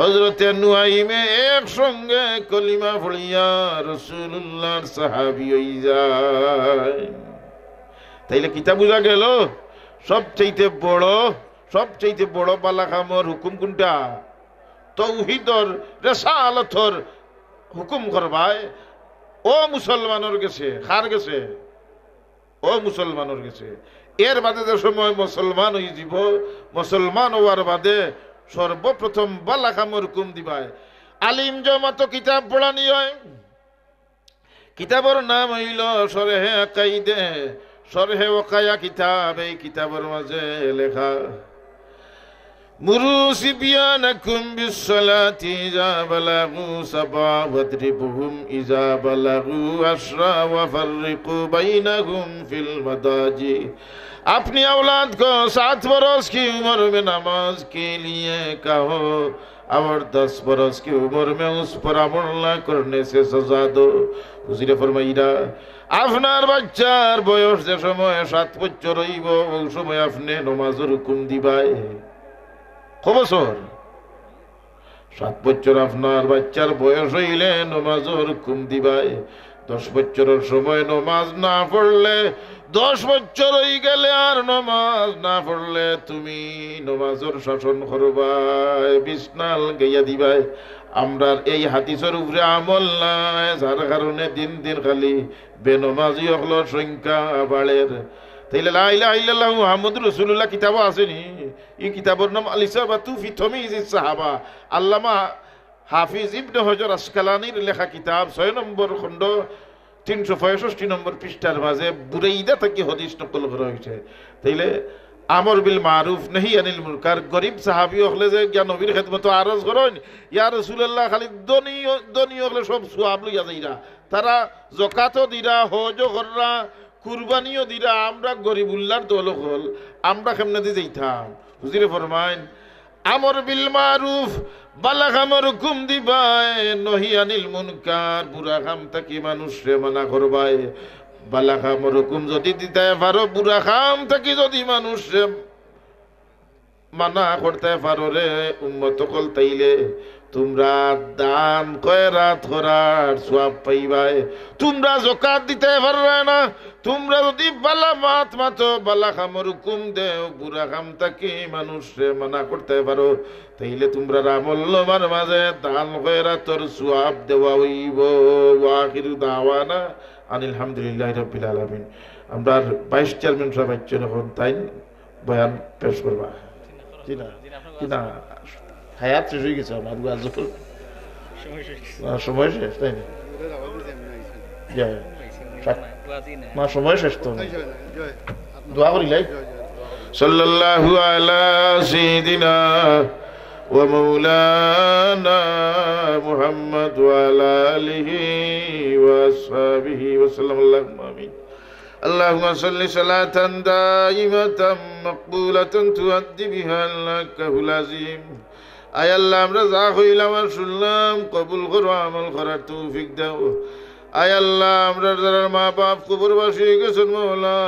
হযরতে নুয়াইমে একসঙ্গে কলিমা পড়িয়া রাসূলুল্লাহর সাহাবী অইযায়। তাইলে কিতা বুঝা গেল? সবচাইতে বড়, সবচাইতে বড় বালা কামর হুকুম কুনটা? তৌহিদর, রেসালতর হুকুম করবায় অমুসলমানর গেছে। কার গেছে? অমুসলমানর গেছে। এর বাদে যে সময় মুসলমান অইযিবো, মুসলমান অওয়ার বাদে সর্বপ্রথম বালা কামর হুকুম দিবায়। আলিম জমাতো কিতাব পড়ানি অয়, কিতাবর নাম অইলো শরহে আকাইদে, শরহে ওকায়া কিতাব। এই কিতাবর মাঝে লেখা, মুরু সিবিয়ানাকুম বিসসালাতি ইযা বালাগু সাবআ ওয়াদরিবুহুম ইযা বালাগু আশরা ওয়া ফাররিকু বাইনাহুম ফিল মাদাজি। আপনি औलाद को सात बरस की उम्र में नमाज के लिए कहो, और दस बरस की उम्र में उस पर अमल ना करने से सजा दो। হুজুরে ফরমাইরা, আপনার বাচ্চার বয়স যে সময় সাত বছর অইবো, অউ সময় আপনে নমাজর হুকুম দিবায়। কয় বছর? সাত বছর আপনার বাচ্চার বয়স অইলে নমাজর হুকুম দিবায়। দশ বছরর সময় নমাজ না পড়লে, দশ বছর অইগেলে আর নমাজ না পড়লে তুমি নমাজর শাসন করবায়, বিছনা আলগাইয়া দিবায়। আমরার এই হাদিসর উপরে আমল নাই, যার কারণে দিন দিন খালি বেনমাজি অকলর সংখ্যা বাড়ের। তাইলে লা ইলাহা ইল্লাল্লাহু মুহাম্মাদুর রাসূলুল্লাহ কিতাবো আছে নি? ই কিতাবর নাম আল ইসাবাতু ফি তাময়িজিস সাহাবা। আল্লামা হাফিজ ইবনে হজর আসকালানির লেখা কিতাব, ছয় নম্বর খণ্ড, তিনশো পঁয়ষট্টি নম্বর পৃষ্ঠার মাঝে বুরাইদা থাকি হাদিস নকল করা অইছে। তাইলে আমর বিল মারুফ, নাহি আনিল মুনকার, গরিব সাহাবী অকলে যে গিয়া নবীর খেদমতো আরজ করইন, ইয়া রাসূলুল্লাহ, খালি ধনী, ধনী অকলে সব সওয়াব লইয়া যাইরা, তারা জকাতও দিরা, হজও কররা, কুরবানিও দিরা, আমরা গরিবুল্লাহর দল অকল, আমরা কেমনেদি যাইতাম? হুজুরে ফরমাইন, আমর বিল মারুফ, বালা কামর হুকুম দিবায়, নহি আনিল মুনকার, বুরা কাম থাকি মানুষরে মানা করবায়। বালা কামর হুকুম যদি দিতায় পারো, বুরা কাম থাকি যদি মানুষরে মানা করতায় পারো রে উম্মত অকল, তাইলে তুমরা দান খয়রাত করার সওয়াব পাইবায়। তুমরা যাকাত দিতায় পাররায় না, তুমরা যদি বালা মাত মাতো, বালা কামর হুকুম দেও, বুরা কাম থাকি মানুষরে মানা করতায় পারো, তাইলে তুমরার আমলনামার মাঝে দান খয়রাতর সওয়াব দেওয়া অইবো। ওয়া আখিরু দাওয়ানা আনিল হামদুলিল্লাহি রাব্বিল আলামিন। আমরার ভাইস চেয়ারম্যান সাব আইচ্ছইন, অখন তাইন বয়ান পেশ করবা। জি না, জি না, হায়াত শেষ অইগেছে আমার ওয়াজর। না, সময় শেষ, তাই না? জি। না, সময় শেষ তো না। দোয়া করি লাই। সাল্লাল্লাহু আলা সাইয়্যিদিনা ওয়া মাওলানা মুহাম্মদ ওয়া আলা আলিহি ওয়া আসহাবিহি ওয়া সাল্লাম। আল্লাহুম্মা আমিন। اللهم صل صلاة دائمة مقبولة تؤدي بها الحق العظيم. আয় আল্লাহ, আমরা যা কইলাম আর শুনলাম, কবুল করো, আমল করার তৌফিক দাও। আয় আল্লাহ, আমরার যারার মা বাপ কবরবাসী অইগেছইন, মওলা,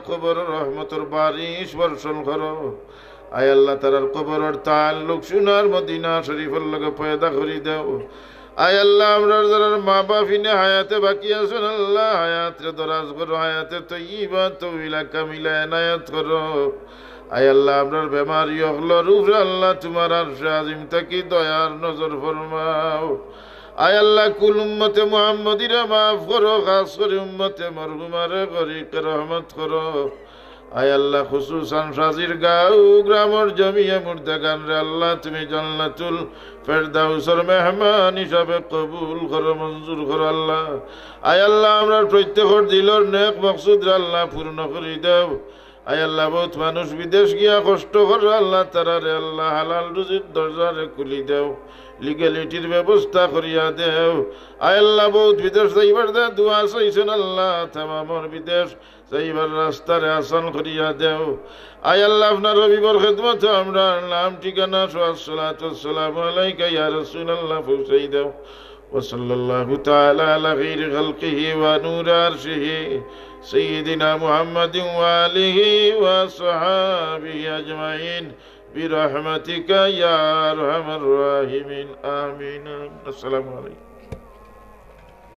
কবরো রহমতর বারিশ বর্ষণ করো। আয় আল্লাহ, তারার কবরর তাল্লুক সোনার মদিনা শরীফর লগে পয়দা করি দাও। আয় আল্লাহ, আমরার যারার মা বাপ ইনে হায়াতে বাকি আছইন, আল্লাহ, হায়াতরে দরাজ করো, হায়াতে তৈয়বা তৌইলা কামিলা এনায়েত করো। আয় আল্লাহ, আমরার বেমারি অকলর উপরে আল্লাহ তুমার আরশে আজিম থাকি দয়ার নজর ফরমাও। আয় আল্লাহ, কুল উম্মতে মুহাম্মদীরে মাফ করো, খাস করি উম্মতে মরহুমারে গরিকে রহমত করো। আয় আল্লাহ, খুসুসান সাজির গাঁও গ্রামর জমিয়ে মুর্দেগানরে আল্লাহ তুমি জান্নাতুল ফেরদাউসর মেহমান হিসাবে কবুল করো, মঞ্জুর করো আল্লাহ। আয় আল্লাহ, আমরার প্রত্যেকর দিলর নেক মকসুদরে আল্লাহ পূর্ণ করি দেও। আয় আল্লাহ, বউত মানুষ বিদেশ গিয়া কষ্ট কররা আল্লাহ, তারারে আল্লাহ হালাল রুজির দরজারে খুলি দেও, লিগ্যালিটির ব্যবস্থা করিয়া দেও। আয় আল্লাহ, বউত বিদেশ যাইবার দে দোয়া চাইছইন আল্লাহ, তামামর বিদেশ যাইবার রাস্তারে আসান করিয়া দেও। আয় আল্লাহ, আপনার হাবিবর খেদমতো আমরার নাম ঠিকানা সহ আসসালাতু ওয়াসসালামু আলাইকা ইয়া রাসূলুল্লাহ পৌঁছাই দেও। وصلى الله تعالى على خير خلقه ونور عرشه سيدنا محمد وآله وصحابه أجمعين برحمتك يا أرحم الراحمين. آمين. السلام عليكم.